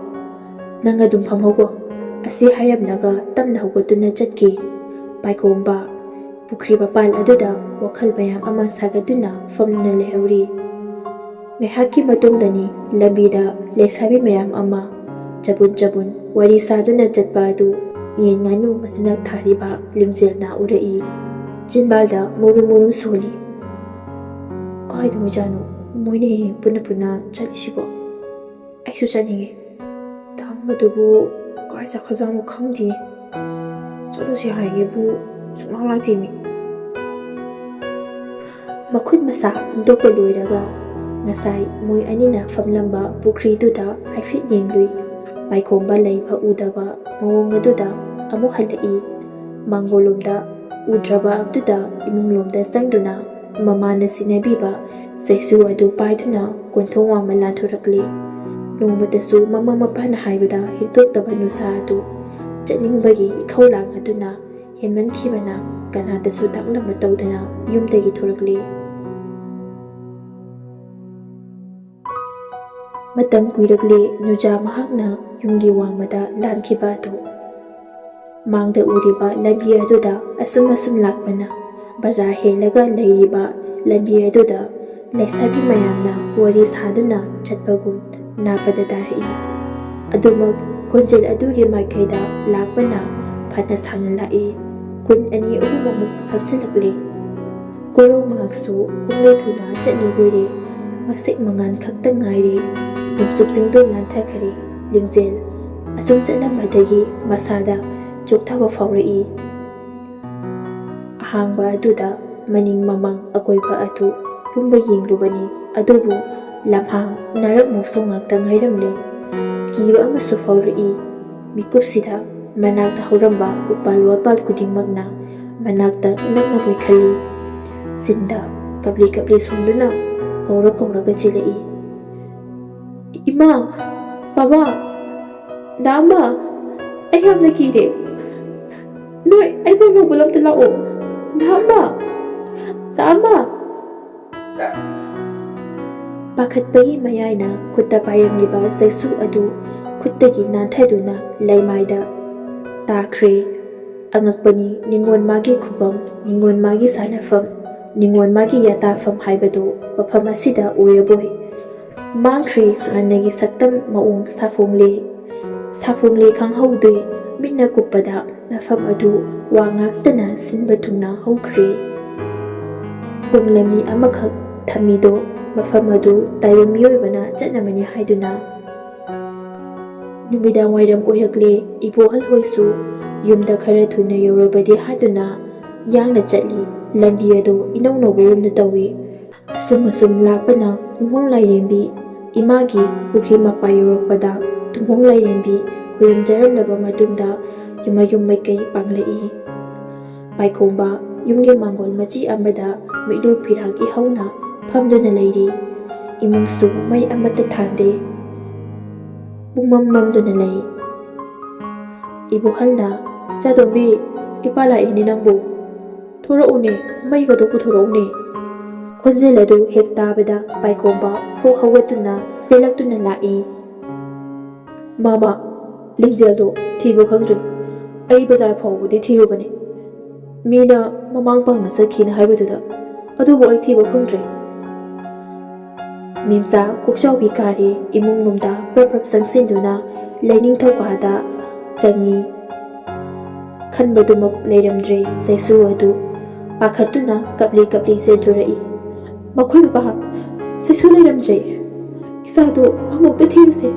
ꯅꯪ ꯑꯗꯨꯝ ꯐꯝꯍꯧꯀꯣ꯫" ꯑꯁꯤ ꯍꯥꯏꯔꯝꯂꯒ ꯇꯞꯅ ꯍꯧꯒꯠꯇꯨꯅ ꯆꯠꯈꯤ꯫ ꯄꯥꯏꯈꯣꯝꯕ ꯄꯨꯈ꯭ꯔꯤ ꯃꯄꯥꯜ ꯑꯗꯨꯗ ꯋꯥꯈꯜ ꯃꯌꯥꯝ ꯑꯃ ꯁꯥꯒꯠꯇꯨꯅ ꯐꯝꯗꯨꯅ ꯂꯩꯍꯧꯔꯤ꯫ ꯉꯥꯏꯍꯥꯛꯀꯤ ꯃꯇꯨꯡꯗꯅꯤ ꯂꯝꯕꯤꯗ ꯂꯩꯁꯥꯕꯤ ꯃꯌꯥꯝ ꯑꯃ ꯆꯕꯨꯟ ꯆꯕꯨꯟ ꯋꯥꯔꯤ ꯁꯥꯗꯨꯅ ꯆꯠꯄ ꯑꯗꯨ ꯌꯦꯟ ꯉꯥꯅꯨ ꯃꯆꯤꯟꯖꯥꯛ ꯊꯥꯔꯤꯕ ꯂꯤꯡꯖꯦꯜꯅ ꯎꯔꯛꯏ꯫ ꯆꯤꯟꯕꯥꯜꯗ ꯃꯨꯔꯨ ꯃꯨꯔꯨ ꯁꯣꯜꯂꯤ꯫ "ꯀꯥꯏꯗ ꯑꯣꯏꯖꯥꯠꯅꯣ ꯃꯣꯏꯅ ꯍꯦꯛ ꯍꯦꯛ ꯄꯨꯟꯅ ꯄꯨꯟꯅ ꯆꯠꯂꯤꯁꯤꯕꯣ? ꯑꯩꯁꯨ ꯆꯠꯅꯤꯡꯉꯦ꯫ ꯇꯥꯡꯕꯗꯨꯕꯨ ꯀꯥꯏ ꯆꯠꯈ꯭ꯔꯖꯥꯠꯅꯣ ꯈꯪꯗꯦ꯫ ꯆꯠꯂꯨꯁꯤ ꯍꯥꯏꯒꯦꯕꯨ ꯁꯨꯡꯂꯥꯛ ꯂꯥꯛꯇꯦꯃꯤ꯫" ꯃꯈꯨꯠ ꯃꯁꯥ ꯍꯥꯝꯗꯣꯛꯄ ꯂꯣꯏꯔꯒ ꯉꯁꯥꯏ ꯃꯣꯏ ꯑꯅꯤꯅ ꯐꯝꯂꯝꯕ ꯄꯨꯈ꯭ꯔꯤꯗꯨꯗ ꯍꯥꯏꯐꯦꯠ ꯌꯦꯡꯂꯨꯏ꯫ ꯄꯥꯏꯈꯣꯝꯕ ꯂꯩꯕ ꯎꯗꯕ ꯃꯑꯣꯡ ꯑꯗꯨꯗ ꯑꯃꯨꯛ ꯍꯜꯂꯛꯏ꯫ ꯃꯥꯡꯒꯣꯜꯂꯣꯝꯗ ꯎꯗ꯭ꯔꯕ ꯑꯗꯨꯗ ꯏꯃꯨꯡꯂꯣꯝꯗ ꯆꯪꯗꯨꯅ ꯃꯃꯥꯅ ꯁꯤꯟꯅꯕꯤꯕ ꯆꯩꯁꯨ ꯑꯗꯨ ꯄꯥꯏꯗꯨꯅ ꯀꯣꯟꯊꯣꯡ ꯋꯥꯡꯃ ꯂꯥꯟꯊꯣꯔꯛꯂꯤ꯫ ꯅꯣꯡꯃꯇꯁꯨ ꯃꯃꯥ ꯃꯄꯥꯅ ꯍꯥꯏꯕꯗ ꯍꯤꯛꯇꯣꯛꯇꯕ ꯅꯨꯁꯥ ꯑꯗꯨ ꯆꯠꯅꯤꯡꯕꯒꯤ ꯏꯊꯧ ꯂꯥꯡ ꯑꯗꯨꯅ ꯍꯦꯟꯃꯟꯈꯤꯕꯅ ꯀꯅꯥꯗꯁꯨ ꯇꯥꯛꯂꯝꯕ ꯇꯧꯗꯅ ꯌꯨꯝꯗꯒꯤ ꯊꯣꯔꯛꯂꯤ꯫ ꯃꯇꯝ ꯀꯨꯏꯔꯛꯂꯦ ꯅꯨꯖꯥ ꯃꯍꯥꯛꯅ ꯌꯨꯝꯒꯤ ꯋꯥꯡꯃꯗ ꯂꯥꯟꯈꯤꯕ ꯑꯗꯨ꯫ ꯃꯥꯡꯗ ꯎꯔꯤꯕ ꯂꯝꯕꯤ ꯑꯗꯨꯗ ꯑꯁꯨꯝ ꯑꯁꯨꯝ ꯂꯥꯛꯄꯅ ꯕꯖꯥꯔ ꯍꯦꯜꯂꯒ ꯂꯩꯔꯤꯕ ꯂꯝꯕꯤ ꯑꯗꯨꯗ ꯂꯩꯁꯥꯕꯤ ꯃꯌꯥꯝꯅ ꯋꯥꯔꯤ ꯁꯥꯗꯨꯅ ꯆꯠꯄꯒꯨꯝ ꯅꯥꯞꯄꯗ ꯇꯥꯔꯛꯏ꯫ ꯑꯗꯨꯃꯛ ꯈꯣꯟꯖꯦꯜ ꯑꯗꯨꯒꯤ ꯃꯥꯏꯀꯩꯗ ꯂꯥꯛꯄꯅ ꯐꯅ ꯁꯥꯡꯅ ꯂꯥꯛꯏ꯫ ꯀꯨꯟ ꯑꯅꯤ ꯑꯍꯨꯝ ꯑꯃꯨꯛ ꯍꯟꯁꯤꯜꯂꯛꯂꯦ꯫ ꯀꯣꯔꯧ ꯃꯉꯥꯛꯁꯨ ꯀꯨꯝꯂꯦ ꯊꯨꯅ ꯆꯠꯂꯤꯕꯣꯏꯔꯦ꯫ ꯃꯁꯦꯛ ꯃꯉꯥꯜ ꯈꯛꯇ ꯉꯥꯏꯔꯦ꯫ ꯅꯣꯡꯆꯨꯞꯁꯤꯡꯗꯣ ꯂꯥꯟꯊꯈꯔꯦ꯫ ꯂꯤꯡꯖꯦꯜ ꯑꯁꯨꯝ ꯆꯠꯂꯝꯕꯗꯒꯤ ꯃꯁꯥꯗ ꯆꯣꯛꯊꯕ ꯐꯥꯎꯔꯛꯏ꯫ ꯑꯍꯥꯡꯕ ꯑꯗꯨꯗ ꯃꯅꯤꯡ ꯃꯃꯥꯡ ꯑꯀꯣꯏꯕ ꯑꯗꯨ ꯄꯨꯝꯕ ꯌꯦꯡꯂꯨꯕꯅꯤ, ꯑꯗꯨꯕꯨ ꯂꯝꯍꯥꯡ ꯅꯥꯔꯛ ꯃꯣꯡꯁꯣꯡ ꯉꯥꯛꯇ ꯉꯥꯏꯔꯝꯂꯦ꯫ ꯀꯤꯕ ꯑꯃꯁꯨ ꯐꯥꯎꯔꯛꯏ꯫ ꯃꯤꯀꯨꯞꯁꯤꯗ ꯃꯅꯥꯛꯇ ꯍꯧꯔꯝꯕ ꯎꯄꯥꯜ ꯋꯥꯄꯥꯜ ꯈꯨꯗꯤꯡꯃꯛꯅ ꯃꯅꯥꯛꯇ ꯅꯛꯅ ꯀꯣꯏꯈꯜꯂꯤ꯫ ꯆꯤꯟꯗ ꯀꯞꯂꯤ ꯀꯞꯂꯤ ꯁꯣꯟꯗꯨꯅ ꯀꯧꯔ ꯀꯧꯔꯒ ꯆꯦꯜꯂꯛꯏ꯫ "ꯏꯃꯥ! ꯕꯕꯥ! ꯗꯥꯝꯕ! ꯑꯩ ꯌꯥꯝꯅ ꯀꯤꯔꯦ꯫ ꯅꯣꯏ ꯑꯩꯕꯨ ꯂꯧꯕ ꯑꯝꯇ ꯂꯥꯛꯑꯣ꯫ ꯗꯥꯝꯕ! ꯗꯥꯝꯕ!" ꯄꯥꯈꯠꯄꯒꯤ ꯃꯌꯥꯏꯅ ꯈꯨꯠꯇ ꯄꯥꯏꯔꯝꯂꯤꯕ ꯆꯩꯁꯨ ꯑꯗꯨ ꯈꯨꯠꯇꯒꯤ ꯅꯥꯟꯊꯗꯨꯅ ꯂꯩꯃꯥꯏꯗ ꯇꯥꯈ꯭ꯔꯦ꯫ ꯑꯉꯛꯄꯅꯤ, ꯅꯤꯉꯣꯜ ꯃꯥꯒꯤ ꯈꯨꯕꯝ, ꯅꯤꯉꯣꯜ ꯃꯥꯒꯤ ꯁꯥꯟꯅꯐꯝ, ꯅꯤꯉꯣꯜ ꯃꯥꯒꯤ ꯌꯥꯇꯥꯐꯝ ꯍꯥꯏꯕꯗꯨ ꯃꯐꯝ ꯑꯁꯤꯗ ꯑꯣꯏꯔꯕꯣꯏ꯫ ꯃꯥꯡꯈ꯭ꯔꯦ ꯍꯥꯟꯅꯒꯤ ꯁꯛꯇꯝ ꯃꯑꯣꯡ ꯁꯥꯐꯣꯡꯂꯦ꯫ ꯁꯥꯐꯣꯡꯂꯦ ꯈꯪꯍꯧꯗꯦ, ꯃꯤꯠꯅ ꯀꯨꯞꯄꯗ ꯃꯐꯝ ꯑꯗꯨ ꯋꯥ ꯉꯥꯛꯇꯅ ꯁꯤꯟꯕ ꯊꯨꯡꯅ ꯍꯧꯈ꯭ꯔꯦ꯫ ꯄꯨꯡ ꯂꯝꯃꯤ ꯑꯃꯈꯛ ꯊꯝꯃꯤꯗꯣ ꯃꯐꯝ ꯑꯗꯨ ꯇꯥꯏꯕꯪ ꯃꯤꯑꯣꯏꯕꯅ ꯆꯠꯅꯕꯅꯤ ꯍꯥꯏꯗꯨꯅ꯫ ꯅꯨꯃꯤꯗꯥꯡ ꯋꯥꯏꯔꯝ ꯑꯣꯏꯔꯛꯂꯦ, ꯏꯕꯣꯍꯜ ꯍꯣꯏꯁꯨ ꯌꯨꯝꯗ ꯈꯔ ꯊꯨꯅ ꯌꯧꯔꯕꯗꯤ ꯍꯥꯏꯗꯨꯅ ꯌꯥꯡꯅ ꯆꯠꯂꯤ꯫ ꯂꯝꯕꯤ ꯑꯗꯨ ꯏꯅꯧ ꯅꯧꯕꯒꯨꯝꯅ ꯇꯧꯏ꯫ ꯑꯁꯨꯝ ꯑꯁꯨꯝ ꯂꯥꯛꯄꯅ ꯇꯨꯝꯍꯣꯡ ꯂꯥꯏꯔꯦꯝꯕꯤ ꯏꯃꯥꯒꯤ ꯄꯨꯈ꯭ꯔꯤ ꯃꯄꯥ ꯌꯧꯔꯛꯄꯗ ꯇꯨꯝꯍꯣꯡ ꯂꯥꯏꯔꯦꯝꯕꯤ ꯈꯨꯔꯨꯝꯖꯔꯝꯂꯕ ꯃꯇꯨꯡꯗ ꯌꯨꯝꯃꯌꯨꯝ ꯃꯥꯏꯀꯩ ꯄꯥꯡꯂꯛꯏ꯫ ꯄꯥꯏꯈꯣꯝꯕ ꯌꯨꯝꯒꯤ ꯃꯥꯡꯒꯣꯜ ꯃꯆꯤ ꯑꯃꯗ ꯃꯤꯠꯂꯨ ꯐꯤꯔꯥꯡ ꯏꯍꯧꯅ ꯐꯝꯗꯨꯅ ꯂꯩꯔꯤ꯫ ꯏꯃꯨꯡꯁꯨ ꯃꯩ ꯑꯃꯠꯇ ꯊꯥꯟꯗꯦ꯫ ꯄꯨꯡꯃꯝ ꯃꯝꯗꯨꯅ ꯂꯩ꯫ ꯏꯕꯣꯍꯜꯅ, "ꯏꯆꯥꯇꯣꯝꯕꯤ, ꯏꯄꯥ ꯂꯥꯛꯏꯅꯦ ꯅꯪꯕꯨ꯫ ꯊꯣꯔꯛꯎꯅꯦ, ꯃꯩꯒꯗꯣ ꯄꯨꯊꯣꯔꯛꯎꯅꯦ꯫" ꯈꯣꯟꯖꯦꯜ ꯑꯗꯨ ꯍꯦꯛ ꯇꯥꯕꯗ ꯄꯥꯏꯈꯣꯝꯕ ꯐꯨꯛ ꯍꯧꯒꯠꯇꯨꯅ ꯆꯦꯜꯂꯛꯇꯨꯅ ꯂꯥꯛꯏ꯫ "ꯃꯃꯥ, ꯂꯤꯡꯖꯦꯜꯗꯣ ꯊꯤꯕ ꯈꯪꯗ꯭ꯔꯦ꯫ ꯑꯩ ꯕꯖꯥꯔ ꯐꯥꯎꯕꯗꯤ ꯊꯤꯔꯨꯕꯅꯦ꯫ ꯃꯤꯅ ꯃꯃꯥꯡ ꯄꯥꯡꯅ ꯆꯠꯈꯤꯅ ꯍꯥꯏꯕꯗꯨꯗ, ꯑꯗꯨꯕꯨ ꯑꯩ ꯊꯤꯕ ꯐꯪꯗ꯭ꯔꯦ꯫" ꯃꯤꯝꯆꯥ ꯀꯣꯛꯆꯥꯎꯕꯤ ꯀꯥꯔꯦ ꯏꯃꯨꯡ ꯂꯣꯝꯗ ꯄ꯭ꯔꯞ ꯄ꯭ꯔꯞ ꯆꯪꯁꯤꯟꯗꯨꯅ ꯂꯩꯅꯤꯡꯊꯧ ꯀꯥꯗ ꯆꯪꯉꯤ꯫ ꯈꯟꯕꯗꯨꯃꯛ ꯂꯩꯔꯝꯗ꯭ꯔꯦ ꯆꯩꯁꯨ ꯑꯗꯨ꯫ ꯄꯥꯈꯠꯇꯨꯅ ꯀꯞꯂꯤ ꯀꯞꯂꯤ ꯆꯦꯟꯊꯣꯔꯛꯏ꯫ "ꯃꯈꯣꯏ ꯃꯄꯥ, ꯆꯩꯁꯨ ꯂꯩꯔꯝꯗ꯭ꯔꯦ꯫ ꯏꯆꯥꯗꯣ ꯑꯃꯨꯛꯇ ꯊꯤꯔꯨꯁꯦ꯫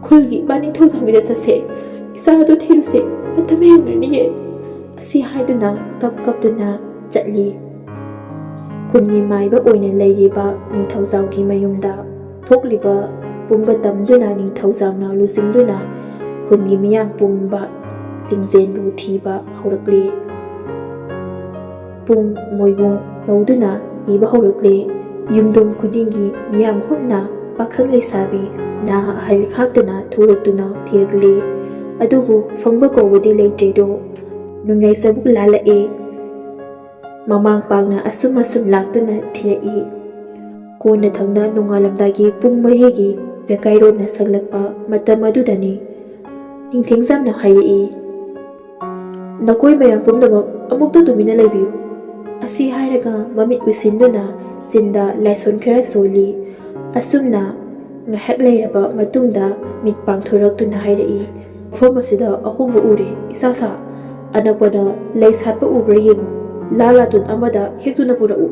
ꯈꯨꯜꯒꯤ ꯏꯃꯥ ꯅꯤꯡꯊꯧꯖꯥꯎꯒꯤꯗ ꯆꯠꯁꯦ꯫ ꯏꯆꯥꯗꯣ ꯊꯤꯔꯨꯁꯦ꯫ ꯃꯇꯝ ꯍꯦꯟꯈ꯭ꯔꯅꯤꯌꯦ꯫" ꯑꯁꯤ ꯍꯥꯏꯗꯨꯅ ꯀꯞ ꯀꯞꯇꯨꯅ ꯆꯠꯂꯤ꯫ ꯈꯨꯟꯒꯤ ꯃꯥꯏꯕ ꯑꯣꯏꯅ ꯂꯩꯔꯤꯕ ꯅꯤꯡꯊꯧꯖꯥꯎꯒꯤ ꯃꯌꯨꯝꯗ ꯊꯣꯛꯂꯤꯕ ꯄꯨꯝꯕ ꯇꯝꯗꯨꯅ ꯅꯤꯡꯊꯧꯖꯥꯎꯅ ꯂꯨꯆꯤꯡꯗꯨꯅ ꯈꯨꯟꯒꯤ ꯃꯤꯌꯥꯝ ꯄꯨꯝꯕ ꯂꯤꯡꯖꯦꯜꯕꯨ ꯊꯤꯕ ꯍꯧꯔꯛꯂꯤ꯫ ꯄꯨꯡ ꯃꯣꯏꯕꯨꯡ ꯂꯧꯗꯨꯅ ꯊꯤꯕ ꯍꯧꯔꯛꯂꯤ꯫ ꯌꯨꯝꯊꯣꯡ ꯈꯨꯗꯤꯡꯒꯤ ꯃꯤꯌꯥꯝ ꯍꯨꯞꯅ ꯄꯥꯈꯪ ꯂꯩꯁꯥꯕꯤ ꯅꯍꯥ ꯑꯍꯜ ꯈꯥꯛꯇꯅ ꯊꯣꯛꯂꯛꯇꯨꯅ ꯊꯤꯔꯛꯂꯤ꯫ ꯑꯗꯨꯕꯨ ꯐꯪꯕ ꯀꯧꯕꯗꯤ ꯂꯩꯇ꯭ꯔꯦꯗꯣ꯫ ꯅꯨꯡꯉꯥꯏꯖꯕ ꯂꯥꯜꯂꯛꯑꯦ꯫ ꯃꯃꯥꯡ ꯄꯥꯡꯅ ꯑꯁꯨꯝ ꯑꯁꯨꯝ ꯂꯥꯛꯇꯨꯅ ꯊꯤꯔꯛꯏ꯫ ꯀꯣꯟꯅ ꯊꯪꯅ ꯅꯣꯡꯉꯥꯜꯂꯝꯗꯥꯏꯒꯤ ꯄꯨꯡ ꯃꯔꯤꯒꯤ ꯂꯩꯀꯥꯏꯔꯣꯟꯅ ꯁꯛꯂꯛꯄ ꯃꯇꯝ ꯑꯗꯨꯗꯅꯤ ꯅꯤꯡꯊꯦꯡꯖꯝꯅ ꯍꯥꯏꯔꯛꯏ, "ꯅꯈꯣꯏ ꯃꯌꯥꯝ ꯄꯨꯝꯅꯃꯛ ꯑꯃꯨꯛꯇ ꯇꯨꯃꯤꯟꯅ ꯂꯩꯕꯤꯌꯨ꯫" ꯑꯁꯤ ꯍꯥꯏꯔꯒ ꯃꯃꯤꯠ ꯎꯏꯁꯤꯟꯗꯨꯅ ꯆꯤꯟꯗ ꯂꯥꯏꯁꯣꯟ ꯈꯔ ꯁꯣꯜꯂꯤ꯫ ꯑꯁꯨꯝꯅ ꯉꯥꯏꯍꯥꯛ ꯂꯩꯔꯕ ꯃꯇꯨꯡꯗ ꯃꯤꯠ ꯄꯥꯡꯊꯣꯔꯛꯇꯨꯅ ꯍꯥꯏꯔꯛꯏ, "ꯃꯐꯝ ꯑꯁꯤꯗ ꯑꯍꯣꯡꯕ ꯎꯔꯦ, ꯏꯆꯥ ꯁꯥ꯫ ꯑꯅꯛꯄꯗ ꯂꯩ ꯁꯥꯠꯄ ꯎꯕ꯭ꯔꯥ ꯌꯦꯡꯉꯨ꯫ ꯂꯥ ꯂꯥꯇꯣꯟ ꯑꯃꯗ ꯍꯦꯛꯇꯨꯅ ꯄꯨꯔꯛꯎ꯫"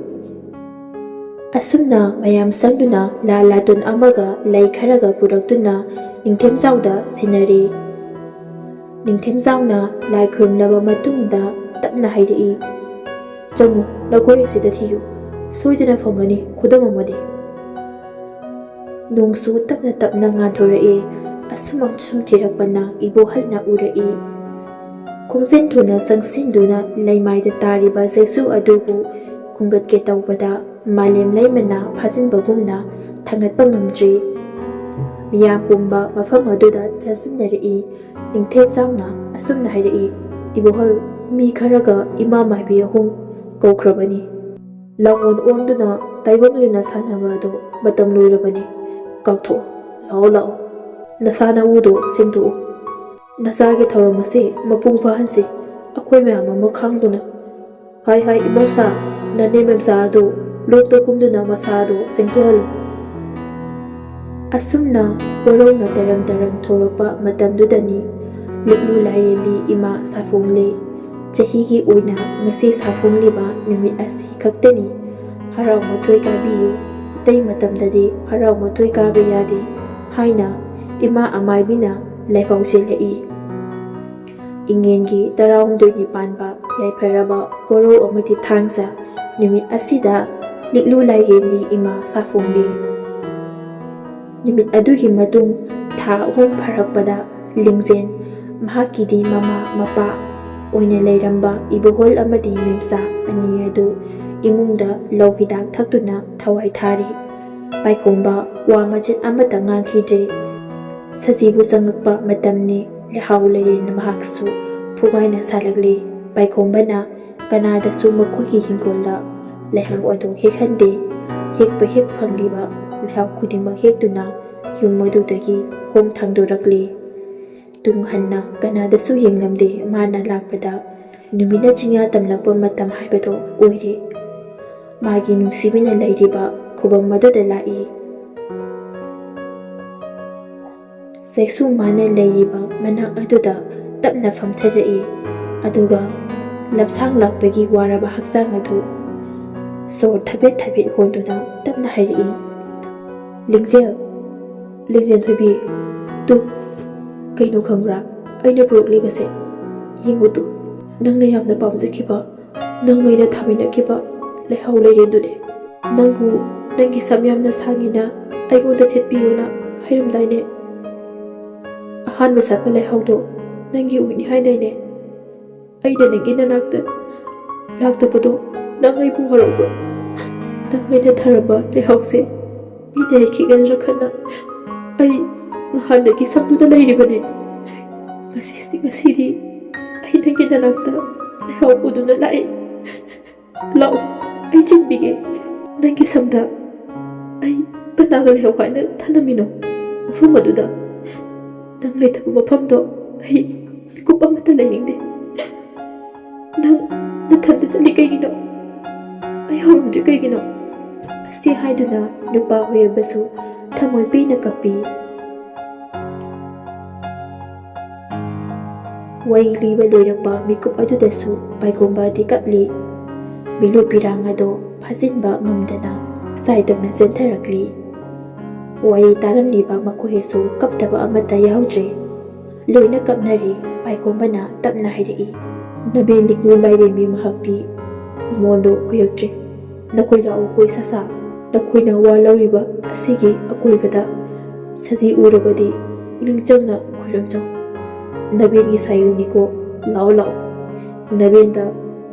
ꯑꯁꯨꯝꯅ ꯃꯌꯥꯝ ꯆꯪꯗꯨꯅ ꯂꯥ ꯂꯥꯇꯣꯟ ꯑꯃꯒ ꯂꯩ ꯈꯔꯒ ꯄꯨꯔꯛꯇꯨꯅ ꯅꯤꯡꯊꯦꯝꯖꯥꯎꯗ ꯁꯤꯟꯅꯔꯦ꯫ ꯅꯤꯡꯊꯦꯝꯖꯥꯎꯅ ꯂꯥꯏ ꯈꯨꯔꯨꯝꯂꯕ ꯃꯇꯨꯡꯗ ꯇꯞꯅ ꯍꯥꯏꯔꯛꯏ, "ꯆꯪꯉꯨ, ꯂꯧꯀꯣꯏ ꯑꯁꯤꯗ ꯊꯤꯌꯨ꯫ ꯁꯣꯏꯗꯅ ꯐꯪꯒꯅꯤ, ꯈꯨꯗꯝ ꯑꯃꯗꯤ꯫" ꯅꯣꯡꯁꯨ ꯇꯞꯅ ꯇꯞꯅ ꯉꯥꯟꯊꯣꯔꯛꯏ꯫ ꯑꯁꯨꯝ ꯑꯁꯨꯝ ꯊꯤꯔꯛꯄꯅ ꯏꯕꯣꯍꯜꯅ ꯎꯔꯛꯏ꯫ ꯈꯣꯡꯖꯦꯜ ꯊꯨꯅ ꯆꯪꯁꯤꯟꯗꯨꯅ ꯂꯩꯃꯥꯏꯗ ꯇꯥꯔꯤꯕ ꯆꯩꯁꯨ ꯑꯗꯨꯕꯨ ꯈꯨꯝꯒꯠꯀꯦ ꯇꯧꯕꯗ ꯃꯥꯂꯦꯝ ꯂꯩꯃꯅ ꯐꯥꯖꯤꯟꯕꯒꯨꯝꯅ ꯊꯥꯡꯒꯠꯄ ꯉꯝꯗ꯭ꯔꯤ꯫ ꯃꯤꯌꯥꯝ ꯄꯨꯝꯕ ꯃꯐꯝ ꯑꯗꯨꯗ ꯆꯪꯁꯤꯟꯅꯔꯛꯏ꯫ ꯅꯤꯡꯊꯦꯝ ꯆꯥꯎꯅ ꯑꯁꯨꯝꯅ ꯍꯥꯏꯔꯛꯏ, "ꯏꯕꯣꯍꯜ, ꯃꯤ ꯈꯔꯒ ꯏꯃꯥ ꯃꯥꯏꯕꯤ ꯑꯍꯨꯝ ꯀꯧꯈ꯭ꯔꯕꯅꯤ꯫ ꯂꯥꯡꯑꯣꯟ ꯑꯣꯟꯗꯨꯅ ꯇꯥꯏꯕꯪꯂꯤꯅ ꯁꯥꯟꯅꯕ ꯑꯗꯣ ꯃꯇꯝ ꯂꯣꯏꯔꯕꯅꯤ꯫ ꯀꯥꯎꯊꯣꯛꯑꯣ, ꯂꯥꯛꯑꯣ, ꯂꯥꯛꯑꯣ꯫ ꯅꯁꯥ ꯅꯎꯗꯣ ꯁꯦꯡꯗꯣꯛꯎ꯫ ꯅꯆꯥꯒꯤ ꯊꯧꯔꯝ ꯑꯁꯤ ꯃꯄꯨꯡ ꯐꯥꯍꯟꯁꯤ, ꯑꯩꯈꯣꯏ ꯃꯌꯥꯝ ꯑꯃ ꯈꯥꯡꯗꯨꯅ꯫ ꯍꯥꯏ ꯍꯥꯏ ꯏꯃꯧꯁꯥ, ꯅꯅꯦꯝ ꯃꯦꯝꯆꯥ ꯑꯗꯨ ꯂꯣꯛꯇ ꯀꯨꯝꯗꯨꯅ ꯃꯁꯥ ꯑꯗꯨ ꯁꯦꯡꯗꯣꯛꯍꯜꯂꯨ꯫" ꯑꯁꯨꯝꯅ ꯀꯣꯔꯧꯅ ꯇꯔꯪ ꯇꯔꯪ ꯊꯧꯔꯛꯄ ꯃꯇꯝꯗꯨꯗꯅꯤ ꯂꯤꯛꯂꯨ ꯂꯥꯏꯔꯦꯝꯕꯤ ꯏꯃꯥ ꯁꯥꯐꯣꯡꯂꯤ꯫ ꯆꯍꯤꯒꯤ ꯑꯣꯏꯅ ꯉꯁꯤ ꯁꯥꯐꯣꯡꯂꯤꯕ ꯅꯨꯃꯤꯠ ꯑꯁꯤ ꯈꯛꯇꯅꯤ ꯍꯔꯥꯎ ꯃꯊꯣꯏ ꯀꯥꯕꯤꯌꯨ, ꯑꯇꯩ ꯃꯇꯝꯗꯗꯤ ꯍꯔꯥꯎ ꯃꯊꯣꯏ ꯀꯥꯕ ꯌꯥꯗꯦ ꯍꯥꯏꯅ ꯏꯃꯥ ꯑꯃꯥꯏꯕꯤꯅ ꯂꯥꯏꯐꯥꯎ ꯆꯦꯜꯂꯛꯏ꯫ ꯏꯉꯦꯟꯒꯤ ꯇꯔꯥꯍꯨꯝꯗꯣꯏꯅꯤ ꯄꯥꯟꯕ ꯌꯥꯏꯐꯔꯕ ꯀꯣꯔꯧ ꯑꯃꯗꯤ ꯊꯥꯡꯖ ꯅꯨꯃꯤꯠ ꯑꯁꯤꯗ ꯂꯤꯛꯂꯨ ꯂꯥꯏꯔꯦꯝꯕꯤ ꯏꯃꯥ ꯁꯥꯐꯣꯡꯂꯤ꯫ ꯅꯨꯃꯤꯠ ꯑꯗꯨꯒꯤ ꯃꯇꯨꯡ ꯊꯥ ꯑꯍꯨꯝ ꯐꯥꯔꯛꯄꯗ ꯂꯤꯡꯖꯦꯜ, ꯃꯍꯥꯛꯀꯤꯗꯤ ꯃꯃꯥ ꯃꯄꯥ ꯑꯣꯏꯅ ꯂꯩꯔꯝꯕ ꯏꯕꯣꯍꯜ ꯑꯃꯗꯤ ꯃꯦꯝꯆꯥ ꯑꯅꯤ ꯑꯗꯨ ꯏꯃꯨꯡꯗ ꯂꯧ ꯍꯤꯗꯥꯛ ꯊꯛꯇꯨꯅ ꯊꯋꯥꯏ ꯊꯥꯔꯤ꯫ ꯄꯥꯏꯈꯣꯝꯕ ꯋꯥ ꯃꯆꯦꯠ ꯑꯃꯠꯇ ꯉꯥꯡꯈꯤꯗ꯭ꯔꯦ꯫ ꯁꯖꯤꯕꯨ ꯆꯪꯂꯛꯄ ꯃꯇꯝꯅꯤ꯫ ꯂꯩꯍꯥꯎ ꯂꯩꯔꯦꯟꯅ ꯃꯍꯥꯛꯁꯨ ꯐꯨꯒꯥꯏꯅ ꯁꯥꯠꯂꯛꯂꯤ꯫ ꯄꯥꯏꯈꯣꯝꯕꯅ ꯀꯅꯥꯗꯁꯨ ꯃꯈꯣꯏꯒꯤ ꯍꯤꯡꯒꯣꯜꯗ ꯂꯩꯍꯥꯎ ꯑꯗꯨ ꯍꯦꯛꯍꯟꯗꯦ꯫ ꯍꯦꯛꯄ ꯍꯦꯛ ꯐꯪꯂꯤꯕ ꯂꯩꯍꯥꯎ ꯈꯨꯗꯤꯡꯃꯛ ꯍꯦꯛꯇꯨꯅ ꯌꯨꯝ ꯑꯗꯨꯗꯒꯤ ꯈꯣꯡ ꯊꯥꯡꯗꯣꯔꯛꯂꯤ꯫ ꯇꯨꯡ ꯍꯟꯅ ꯀꯅꯥꯗꯁꯨ ꯌꯦꯡꯂꯝꯗꯦ꯫ ꯃꯥꯅ ꯂꯥꯛꯄꯗ ꯅꯨꯃꯤꯠꯅ ꯆꯤꯡꯌꯥ ꯇꯝꯂꯛꯄ ꯃꯇꯝ ꯍꯥꯏꯕꯗꯨ ꯑꯣꯏꯔꯦ꯫ ꯃꯥꯒꯤ ꯅꯨꯡꯁꯤꯕꯤꯅ ꯂꯩꯔꯤꯕ ꯈꯨꯕꯝ ꯑꯗꯨꯗ ꯂꯥꯛꯏ꯫ ꯆꯩꯁꯨ ꯃꯥꯅ ꯂꯩꯔꯤꯕ ꯃꯅꯥꯛ ꯑꯗꯨꯗ ꯇꯞꯅ ꯐꯝꯊꯔꯛꯏ, ꯑꯗꯨꯒ ꯂꯝꯁꯥꯡ ꯂꯥꯛꯄꯒꯤ ꯋꯥꯔꯕ ꯍꯛꯆꯥꯡ ꯑꯗꯨ ꯁꯣꯔ ꯊꯕꯦꯠ ꯊꯕꯦꯠ ꯍꯣꯟꯗꯨꯅ ꯇꯞꯅ ꯍꯥꯏꯔꯛꯏ, "ꯂꯤꯡꯖꯦꯜ, ꯂꯤꯡꯖꯦꯜ ꯊꯣꯏꯕꯤ, ꯇꯨ, ꯀꯩꯅꯣ ꯈꯪꯕ꯭ꯔꯥ? ꯑꯩꯅ ꯄꯨꯔꯛꯂꯤꯕꯁꯦ ꯌꯦꯡꯉꯨ ꯇꯨ, ꯅꯪꯅ ꯌꯥꯝꯅ ꯄꯥꯝꯖꯈꯤꯕ, ꯅꯪ ꯑꯩꯅ ꯊꯥꯃꯤꯟꯅꯈꯤꯕ ꯂꯩꯍꯥꯎ ꯂꯩꯔꯦꯟꯗꯨꯅꯦ꯫ ꯅꯪꯕꯨ ꯅꯪꯒꯤ ꯁꯝ ꯌꯥꯝꯅ ꯁꯥꯡꯉꯤꯅ ꯑꯩꯉꯣꯟꯗ ꯊꯦꯠꯄꯤꯌꯨꯅ ꯍꯥꯏꯔꯝꯗꯥꯏꯅꯦ? ꯑꯍꯥꯟꯕ ꯁꯥꯠꯄ ꯂꯩꯍꯥꯎꯗꯣ ꯅꯪꯒꯤ ꯑꯣꯏꯅꯤ ꯍꯥꯏꯗꯥꯏꯅꯦ? ꯑꯩꯅ ꯅꯪꯒꯤ ꯅꯅꯥꯛꯇ ꯂꯥꯛꯇꯕꯗꯣ ꯅꯪ ꯑꯩꯕꯨ ꯋꯥꯔꯧꯕ꯭ꯔꯣ? ꯅꯪ ꯑꯩꯅ ꯊꯥꯔꯝꯕ ꯂꯩꯍꯥꯎꯁꯦ ꯃꯤꯅ ꯍꯦꯛꯈꯤꯒꯗ꯭ꯔꯥ ꯈꯟꯅ ꯑꯩ ꯅꯍꯥꯟꯗꯒꯤ ꯁꯝꯗꯨꯅ ꯂꯩꯔꯤꯕꯅꯦ꯫ ꯉꯁꯤ, ꯉꯁꯤꯗꯤ ꯑꯩ ꯅꯪꯒꯤ ꯅꯅꯥꯛꯇ ꯂꯩꯍꯥꯎ ꯄꯨꯗꯨꯅ ꯂꯥꯛꯏ꯫ ꯂꯥꯛꯑꯣ, ꯑꯩ ꯆꯤꯡꯕꯤꯒꯦ꯫ ꯅꯪꯒꯤ ꯁꯝꯗ ꯑꯩ ꯀꯅꯥꯒ ꯂꯩꯍꯥꯎ ꯍꯥꯏꯅ ꯊꯅꯝꯃꯤꯅꯣ? ꯃꯐꯝ ꯑꯗꯨꯗ ꯅꯪ ꯂꯩꯇꯕ ꯃꯐꯝꯗꯣ ꯑꯩ ꯃꯤꯀꯨꯞ ꯑꯃꯠꯇ ꯂꯩꯅꯤꯡꯗꯦ꯫ ꯅꯪ ꯅꯊꯟꯇ ꯆꯠꯂꯤ ꯀꯩꯒꯤꯅꯣ? ꯑꯩ ꯍꯧꯔꯝꯗ꯭ꯔꯤ ꯀꯩꯒꯤꯅꯣ? ꯑꯁꯤ ꯍꯥꯏꯗꯨꯅ ꯅꯨꯄꯥ ꯑꯣꯏꯔꯕꯁꯨ ꯊꯃꯣꯏ ꯄꯦꯟꯅ ꯀꯞꯄꯤ꯫ ꯋꯥꯔꯤ ꯂꯤꯕ ꯂꯣꯏꯔꯛꯄ ꯃꯤꯀꯨꯞ ꯑꯗꯨꯗꯁꯨ ꯄꯥꯏꯈꯣꯝꯕꯗꯤ ꯀꯞꯂꯤ꯫ ꯃꯤꯂꯨ ꯄꯤꯔꯥꯡ ꯑꯗꯣ ꯐꯥꯖꯤꯟꯕ ꯉꯝꯗꯅ ꯆꯥꯏꯗꯝꯅ ꯆꯦꯟꯊꯔꯛꯂꯤ꯫ ꯋꯥꯔꯤ ꯇꯥꯔꯝꯂꯤꯕ ꯃꯈꯣꯏꯁꯨ ꯀꯞꯇꯕ ꯑꯃꯠꯇ ꯌꯥꯎꯗ꯭ꯔꯦ꯫ ꯂꯣꯏꯅ ꯀꯞꯅꯔꯤ꯫ ꯄꯥꯏꯈꯣꯝꯕꯅ ꯇꯞꯅ ꯍꯥꯏꯔꯛꯏ, "ꯅꯕꯦꯟ ꯂꯤꯛꯂꯨ ꯂꯥꯏꯔꯦꯝꯕꯤ ꯃꯍꯥꯛꯇꯤ ꯀꯨꯃꯣꯟꯗꯣ ꯀꯨꯏꯔꯛꯇ꯭ꯔꯤ꯫ ꯅꯈꯣꯏ ꯂꯥꯛꯎ ꯀꯣ ꯏꯁꯥ ꯁꯥ꯫ ꯅꯈꯣꯏꯅ ꯋꯥ ꯂꯧꯔꯤꯕ ꯑꯁꯤꯒꯤ ꯑꯀꯣꯏꯕꯗ ꯁꯖꯤ ꯎꯔꯕꯗꯤ ꯄꯨꯛꯅꯤꯡ ꯆꯪꯅ ꯈꯣꯏꯔꯝꯖꯧ꯫ ꯅꯕꯦꯟꯒꯤ ꯁꯥꯏꯌꯨꯅꯤꯀꯣ꯫ ꯂꯥꯛꯑꯣ, ꯂꯥꯛꯑꯣ꯫ ꯅꯕꯦꯟꯗ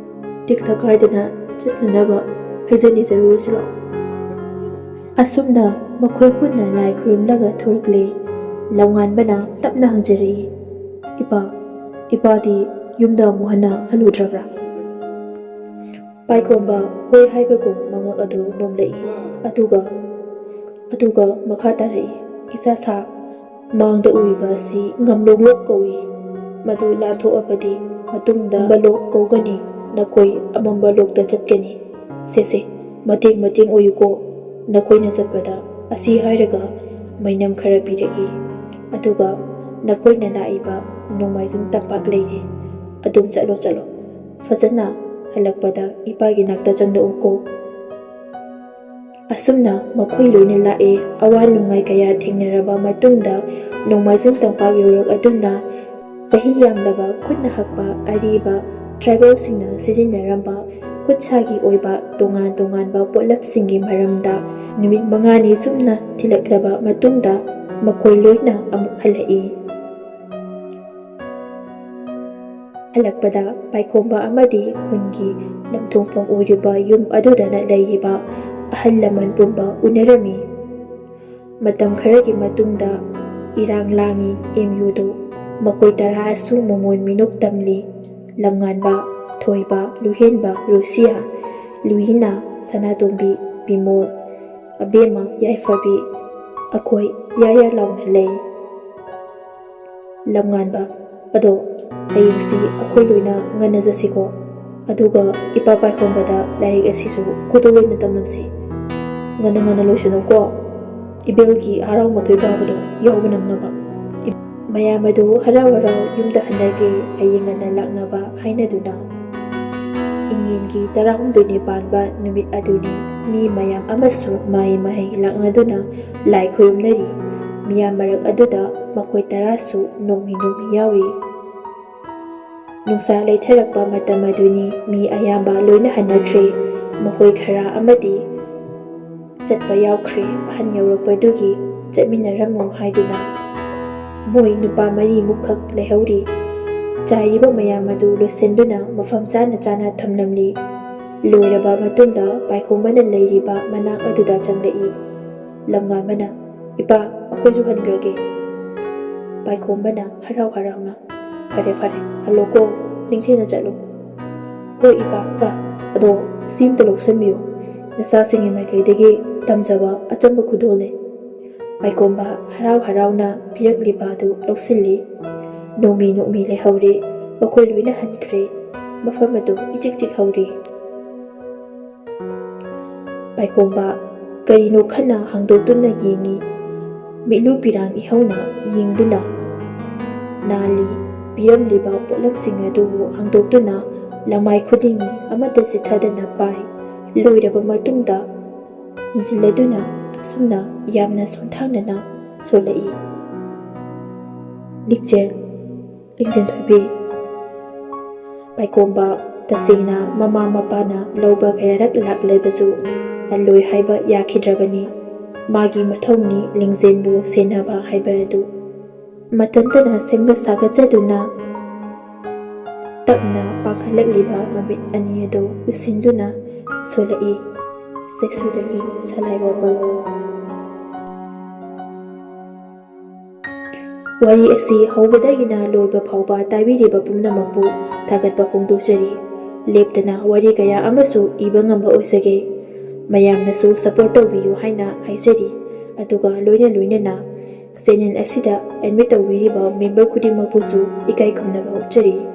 ꯇꯦꯛꯇ ꯀꯥꯏꯗꯅ ꯆꯠꯅꯅꯕ ꯍꯩꯖ ꯅꯤꯖꯔꯨꯔꯁꯤ ꯂꯥꯛꯑꯣ꯫" ꯑꯁꯨꯝꯅ ꯃꯈꯣꯏ ꯄꯨꯟꯅ ꯂꯥꯏ ꯈꯨꯔꯨꯝꯂꯒ ꯊꯣꯔꯛꯂꯦ꯫ ꯂꯧꯉꯥꯟꯕꯅ ꯇꯞꯅ ꯍꯪꯖꯔꯛꯏ, "ꯏꯄꯥ, ꯏꯄꯥꯗꯤ ꯌꯨꯝꯗ ꯑꯃꯨꯛ ꯍꯟꯅ ꯍꯜꯂꯨꯗ꯭ꯔꯕ꯭ꯔꯥ?" ꯄꯥꯏꯈꯣꯝꯕ ꯍꯣꯏ ꯍꯥꯏꯕꯒꯨꯝ ꯃꯉꯛ ꯑꯗꯨ ꯅꯣꯝꯂꯛꯏ꯫ ꯑꯗꯨꯒ, ꯑꯗꯨꯒ ꯃꯈꯥ ꯇꯥꯔꯛꯏ, "ꯏꯁꯥ ꯁꯥ, ꯃꯥꯡꯗ ꯎꯔꯤꯕ ꯑꯁꯤ ꯉꯝꯂꯣꯛꯂꯣꯛ ꯀꯧꯏ꯫ ꯃꯗꯨ ꯂꯥꯟꯊꯣꯛꯑꯕꯗꯤ ꯃꯇꯨꯡꯗ ꯑꯃꯝꯕ ꯂꯣꯛ ꯀꯧꯒꯅꯤ꯫ ꯅꯈꯣꯏ ꯑꯃꯝꯕ ꯂꯣꯛꯇ ꯆꯠꯀꯅꯤ꯫ ꯁꯦ, ꯁꯦ, ꯃꯇꯦꯡ, ꯃꯇꯦꯡ ꯑꯣꯏꯌꯨꯀꯣ꯫ ꯅꯈꯣꯏꯅ ꯆꯠꯄꯗ ꯑꯁꯤ ꯍꯥꯏꯔꯒ ꯃꯩꯅꯝ ꯈꯔ ꯄꯤꯔꯛꯏ꯫ ꯑꯗꯨꯒ ꯅꯈꯣꯏꯅ ꯂꯥꯛꯏꯕ ꯅꯣꯡꯃꯥꯏꯖꯤꯡ ꯇꯝꯄꯥꯛ ꯂꯩꯔꯦ꯫ ꯑꯗꯨꯝ ꯆꯠꯂꯣ, ꯆꯠꯂꯣ꯫ ꯐꯖꯅ ꯍꯜꯂꯛꯄꯗ ꯏꯄꯥꯒꯤ ꯅꯥꯛꯇ ꯆꯪꯂꯛꯎꯀꯣ꯫" ꯑꯁꯨꯝꯅ ꯃꯈꯣꯏ ꯂꯣꯏꯅ ꯂꯥꯛꯑꯦ꯫ ꯑꯋꯥ ꯅꯨꯡꯉꯥꯏ ꯀꯌꯥ ꯊꯦꯡꯅꯔꯕ ꯃꯇꯨꯡꯗ ꯅꯣꯡꯃꯥꯏꯖꯤꯡ ꯇꯝꯄꯥꯛ ꯌꯧꯔꯛꯑꯗꯨꯅ ꯆꯍꯤ ꯌꯥꯝꯂꯕ ꯈꯨꯠꯅ ꯍꯛꯄ ꯑꯔꯤꯕ ꯇ꯭ꯔꯥꯏꯕꯦꯜꯁꯤꯡꯅ ꯁꯤꯖꯤꯟꯅꯔꯝꯕ ꯈꯨꯠꯁꯥꯒꯤ ꯑꯣꯏꯕ ꯇꯣꯉꯥꯟ ꯇꯣꯉꯥꯟꯕ ꯄꯣꯠꯂꯝꯁꯤꯡꯒꯤ ꯃꯔꯝꯗ ꯅꯨꯃꯤꯠ ꯃꯉꯥꯅꯤ ꯆꯨꯞꯅ ꯊꯤꯂꯛꯂꯕ ꯃꯇꯨꯡꯗ ꯃꯈꯣꯏ ꯂꯣꯏꯅ ꯑꯃꯨꯛ ꯍꯜꯂꯛꯏ꯫ ꯍꯜꯂꯛꯄꯗ ꯄꯥꯏꯈꯣꯝꯕ ꯑꯃꯗꯤ ꯈꯨꯟꯒꯤ ꯂꯝꯊꯣꯡꯐꯝ ꯑꯣꯏꯔꯤꯕ ꯌꯨꯝ ꯑꯗꯨꯗꯅ ꯂꯩꯔꯤꯕ ꯑꯍꯜ ꯂꯃꯟ ꯄꯨꯝꯕ ꯎꯅꯔꯝꯃꯤ꯫ ꯃꯇꯝ ꯈꯔꯒꯤ ꯃꯇꯨꯡꯗ ꯏꯔꯥꯡ ꯂꯥꯡꯉꯤ ꯑꯦꯝ ꯌꯨꯗꯨ꯫ ꯃꯈꯣꯏ ꯇꯔꯥꯁꯨ ꯃꯃꯣꯟ ꯃꯤꯅꯣꯛ ꯇꯝꯂꯤ꯫ ꯂꯝꯉꯥꯟꯕ, ꯊꯣꯏꯕ, ꯂꯨꯍꯦꯟꯕ, ꯔꯣꯁꯤꯌꯥ, ꯂꯨꯏꯅꯥ, ꯁꯅꯥꯇꯣꯝꯕꯤ, ꯕꯤꯃꯣꯜ, ꯑꯕꯦꯝꯃ, ꯌꯥꯏꯐꯕꯤ, ꯑꯩꯈꯣꯏ ꯌꯥꯌꯥ ꯂꯥꯎꯅ ꯂꯩ꯫ ꯂꯝꯉꯥꯟꯕ, ꯑꯗꯣ ꯍꯌꯦꯡꯁꯤ ꯑꯩꯈꯣꯏ ꯂꯣꯏꯅ ꯉꯟꯅ ꯆꯠꯁꯤꯀꯣ꯫ ꯑꯗꯨꯒ ꯏꯄꯥ ꯄꯥꯏꯈꯣꯝꯕꯗ ꯂꯥꯏꯔꯤꯛ ꯑꯁꯤꯁꯨ ꯈꯨꯗꯣꯜ ꯑꯣꯏꯅ ꯇꯝꯂꯝꯁꯤ꯫ ꯉꯟꯅ ꯉꯟꯅ ꯂꯣꯏꯁꯤꯜꯂꯨꯀꯣ꯫ ꯏꯕꯦꯜꯒꯤ ꯍꯔꯥꯎ ꯃꯊꯣꯏ ꯀꯥꯕꯗꯣ ꯌꯥꯎꯕ ꯅꯪꯅꯕ꯫ ꯃꯌꯥꯝ ꯑꯗꯨ ꯍꯔꯥꯎ ꯍꯔꯥꯎ ꯌꯨꯝꯗ ꯍꯟꯅꯈ꯭ꯔꯦ꯫ ꯍꯌꯦꯡ ꯉꯟꯅ ꯂꯥꯛꯅꯕ ꯍꯥꯏꯅꯗꯨꯅ꯫ ꯏꯉꯦꯟꯒꯤ ꯇꯔꯥꯍꯨꯝꯗꯣꯏꯅꯤ ꯄꯥꯟꯕ ꯅꯨꯃꯤꯠ ꯑꯗꯨꯅꯤ꯫ ꯃꯤ ꯃꯌꯥꯝ ꯑꯃꯁꯨ ꯃꯍꯩ ꯃꯍꯩ ꯂꯥꯛꯅꯗꯨꯅ ꯂꯥꯏ ꯈꯨꯔꯨꯝꯅꯔꯤ꯫ ꯃꯤꯌꯥꯝ ꯃꯔꯛ ꯑꯗꯨꯗ ꯃꯈꯣꯏ ꯇꯔꯥꯁꯨ ꯅꯣꯡꯃꯤ ꯅꯣꯡꯃꯤ ꯌꯥꯎꯔꯤ꯫ ꯅꯨꯡꯁꯥ ꯂꯩꯊꯔꯛꯄ ꯃꯇꯝ ꯑꯗꯨꯅꯤ꯫ ꯃꯤ ꯑꯌꯥꯝꯕ ꯂꯣꯏꯅ ꯍꯟꯅꯈ꯭ꯔꯦ꯫ ꯃꯈꯣꯏ ꯈꯔ ꯑꯃꯗꯤ ꯆꯠꯄ ꯌꯥꯎꯈ꯭ꯔꯦ꯫ ꯑꯍꯟ ꯌꯧꯔꯛꯄꯗꯨꯒꯤ ꯆꯠꯃꯤꯟꯅꯔꯝꯃꯨ ꯍꯥꯏꯗꯨꯅ꯫ ꯃꯣꯏ ꯅꯨꯄꯥ ꯃꯔꯤꯃꯨꯛꯈꯛ ꯂꯩꯍꯧꯔꯤ꯫ ꯆꯥꯏꯔꯤꯕ ꯃꯌꯥꯝ ꯑꯗꯨ ꯂꯣꯏꯁꯤꯟꯗꯨꯅ ꯃꯐꯝ ꯆꯥꯅ ꯆꯥꯅ ꯊꯝꯂꯝꯂꯤ꯫ ꯂꯣꯏꯔꯕ ꯃꯇꯨꯡꯗ ꯄꯥꯏꯈꯣꯝꯕꯅ ꯂꯩꯔꯤꯕ ꯃꯅꯥꯛ ꯑꯗꯨꯗ ꯆꯪꯂꯛꯏ꯫ ꯂꯝꯉꯥꯟꯕꯅ, "ꯏꯄꯥ, ꯑꯩꯈꯣꯏꯁꯨ ꯍꯟꯈ꯭ꯔꯒꯦ꯫" ꯄꯥꯏꯈꯣꯝꯕꯅ ꯍꯔꯥꯎ ꯍꯔꯥꯎꯅ, "ꯐꯔꯦ, ꯐꯔꯦ, ꯍꯜꯂꯣꯀꯣ, ꯅꯤꯡꯊꯤꯅ ꯆꯠꯂꯨ꯫" "ꯍꯣꯏ, ꯏꯄꯥ, ꯏꯄꯥ, ꯑꯗꯣ ꯁꯤ ꯑꯝꯇ ꯂꯧꯁꯟꯕꯤꯌꯨ꯫ ꯅꯆꯥꯁꯤꯡꯒꯤ ꯃꯥꯏꯀꯩꯗꯒꯤ ꯇꯝꯖꯕ ꯑꯆꯝꯕ ꯈꯨꯗꯣꯜꯅꯦ꯫" ꯄꯥꯏꯈꯣꯝꯕ ꯍꯔꯥꯎ ꯍꯔꯥꯎꯅ ꯄꯤꯔꯛꯂꯤꯕ ꯑꯗꯨ ꯂꯧꯁꯤꯜꯂꯤ꯫ ꯅꯣꯡꯃꯤ ꯅꯣꯡꯃꯤ ꯂꯩꯍꯧꯔꯦ꯫ ꯃꯈꯣꯏ ꯂꯣꯏꯅ ꯍꯟꯈ꯭ꯔꯦ꯫ ꯃꯐꯝ ꯑꯗꯨ ꯏꯆꯤꯛ ꯆꯤꯛꯍꯧꯔꯦ꯫ ꯄꯥꯏꯈꯣꯝꯕ ꯀꯔꯤꯅꯣ ꯈꯟꯅ ꯍꯥꯡꯗꯣꯛꯇꯨꯅ ꯌꯦꯡꯉꯤ꯫ ꯃꯤꯠꯂꯨ ꯄꯤꯔꯥꯡ ꯏꯍꯧꯅ ꯌꯦꯡꯗꯨꯅ ꯅꯥꯜꯂꯤ꯫ ꯄꯤꯔꯝꯂꯤꯕ ꯄꯣꯠꯂꯝꯁꯤꯡ ꯑꯗꯨꯕꯨ ꯍꯥꯡꯗꯣꯛꯇꯨꯅ ꯂꯃꯥꯏ ꯈꯨꯗꯤꯡꯒꯤ ꯑꯃꯠꯇ ꯆꯤꯠꯊꯗꯅ ꯄꯥꯏ꯫ ꯂꯣꯏꯔꯕ ꯃꯇꯨꯡꯗ ꯈꯨꯝꯖꯤꯜꯂꯗꯨꯅ ꯑꯁꯨꯝꯅ ꯌꯥꯝꯅ ꯁꯣꯟꯊꯥꯡꯅꯅ ꯁꯣꯜꯂꯛꯏ꯫ ꯂꯤꯡꯖꯦꯜ, ꯂꯤꯡꯖꯦꯜ ꯊꯣꯏꯕꯤ꯫ ꯄꯥꯏꯈꯣꯝꯕ ꯇꯁꯦꯡꯅ ꯃꯃꯥ ꯃꯄꯥꯅ ꯂꯧꯕ ꯀꯌꯥꯔꯛ ꯂꯥꯛꯂꯕꯁꯨ ꯑꯜꯂꯣꯏ ꯍꯥꯏꯕ ꯌꯥꯈꯤꯗ꯭ꯔꯕꯅꯤ꯫ ꯃꯥꯒꯤ ꯃꯊꯧꯅꯤ ꯂꯤꯡꯖꯦꯜꯕꯨ ꯁꯦꯟꯅꯕ ꯍꯥꯏꯕ ꯑꯗꯨ꯫ ꯃꯊꯟꯇꯅ ꯁꯦꯝꯒꯠ ꯁꯥꯒꯠꯆꯗꯨꯅ ꯇꯞꯅ ꯄꯥꯡꯈꯠꯂꯛꯂꯤꯕ ꯃꯃꯤꯠ ꯑꯅꯤ ꯑꯗꯨ ꯎꯁꯤꯟꯗꯨꯅ ꯁꯣꯜꯂꯛꯏ꯫ ꯆꯩꯁꯨꯗꯒꯤ ꯁꯂꯥꯏ ꯋꯥꯄꯜ꯫ ꯋꯥꯔꯤ ꯑꯁꯤ ꯍꯧꯕꯗꯒꯤꯅ ꯂꯣꯏꯕ ꯐꯥꯎꯕ ꯇꯥꯕꯤꯔꯤꯕ ꯄꯨꯝꯅꯃꯛꯄꯨ ꯊꯥꯒꯠꯄ ꯐꯣꯡꯗꯣꯛꯆꯔꯤ꯫ ꯂꯦꯞꯇꯅ ꯋꯥꯔꯤ ꯀꯌꯥ ꯑꯃꯁꯨ ꯏꯕ ꯉꯝꯕ ꯑꯣꯏꯖꯒꯦ꯫ ꯃꯌꯥꯝꯅꯁꯨ support ꯇꯧꯕꯤꯌꯨ ꯍꯥꯏꯅ ꯍꯥꯏꯖꯔꯤ꯫ ꯑꯗꯨꯒ ꯂꯣꯏꯅ ꯂꯣꯏꯅꯅ channel ꯑꯁꯤꯗ admit ꯇꯧꯕꯤꯔꯤꯕ member ꯈꯨꯗꯤꯡꯃꯛꯄꯨꯁꯨ ꯏꯀꯥꯏ ꯈꯨꯝꯅꯕ ꯎꯠꯆꯔꯤ꯫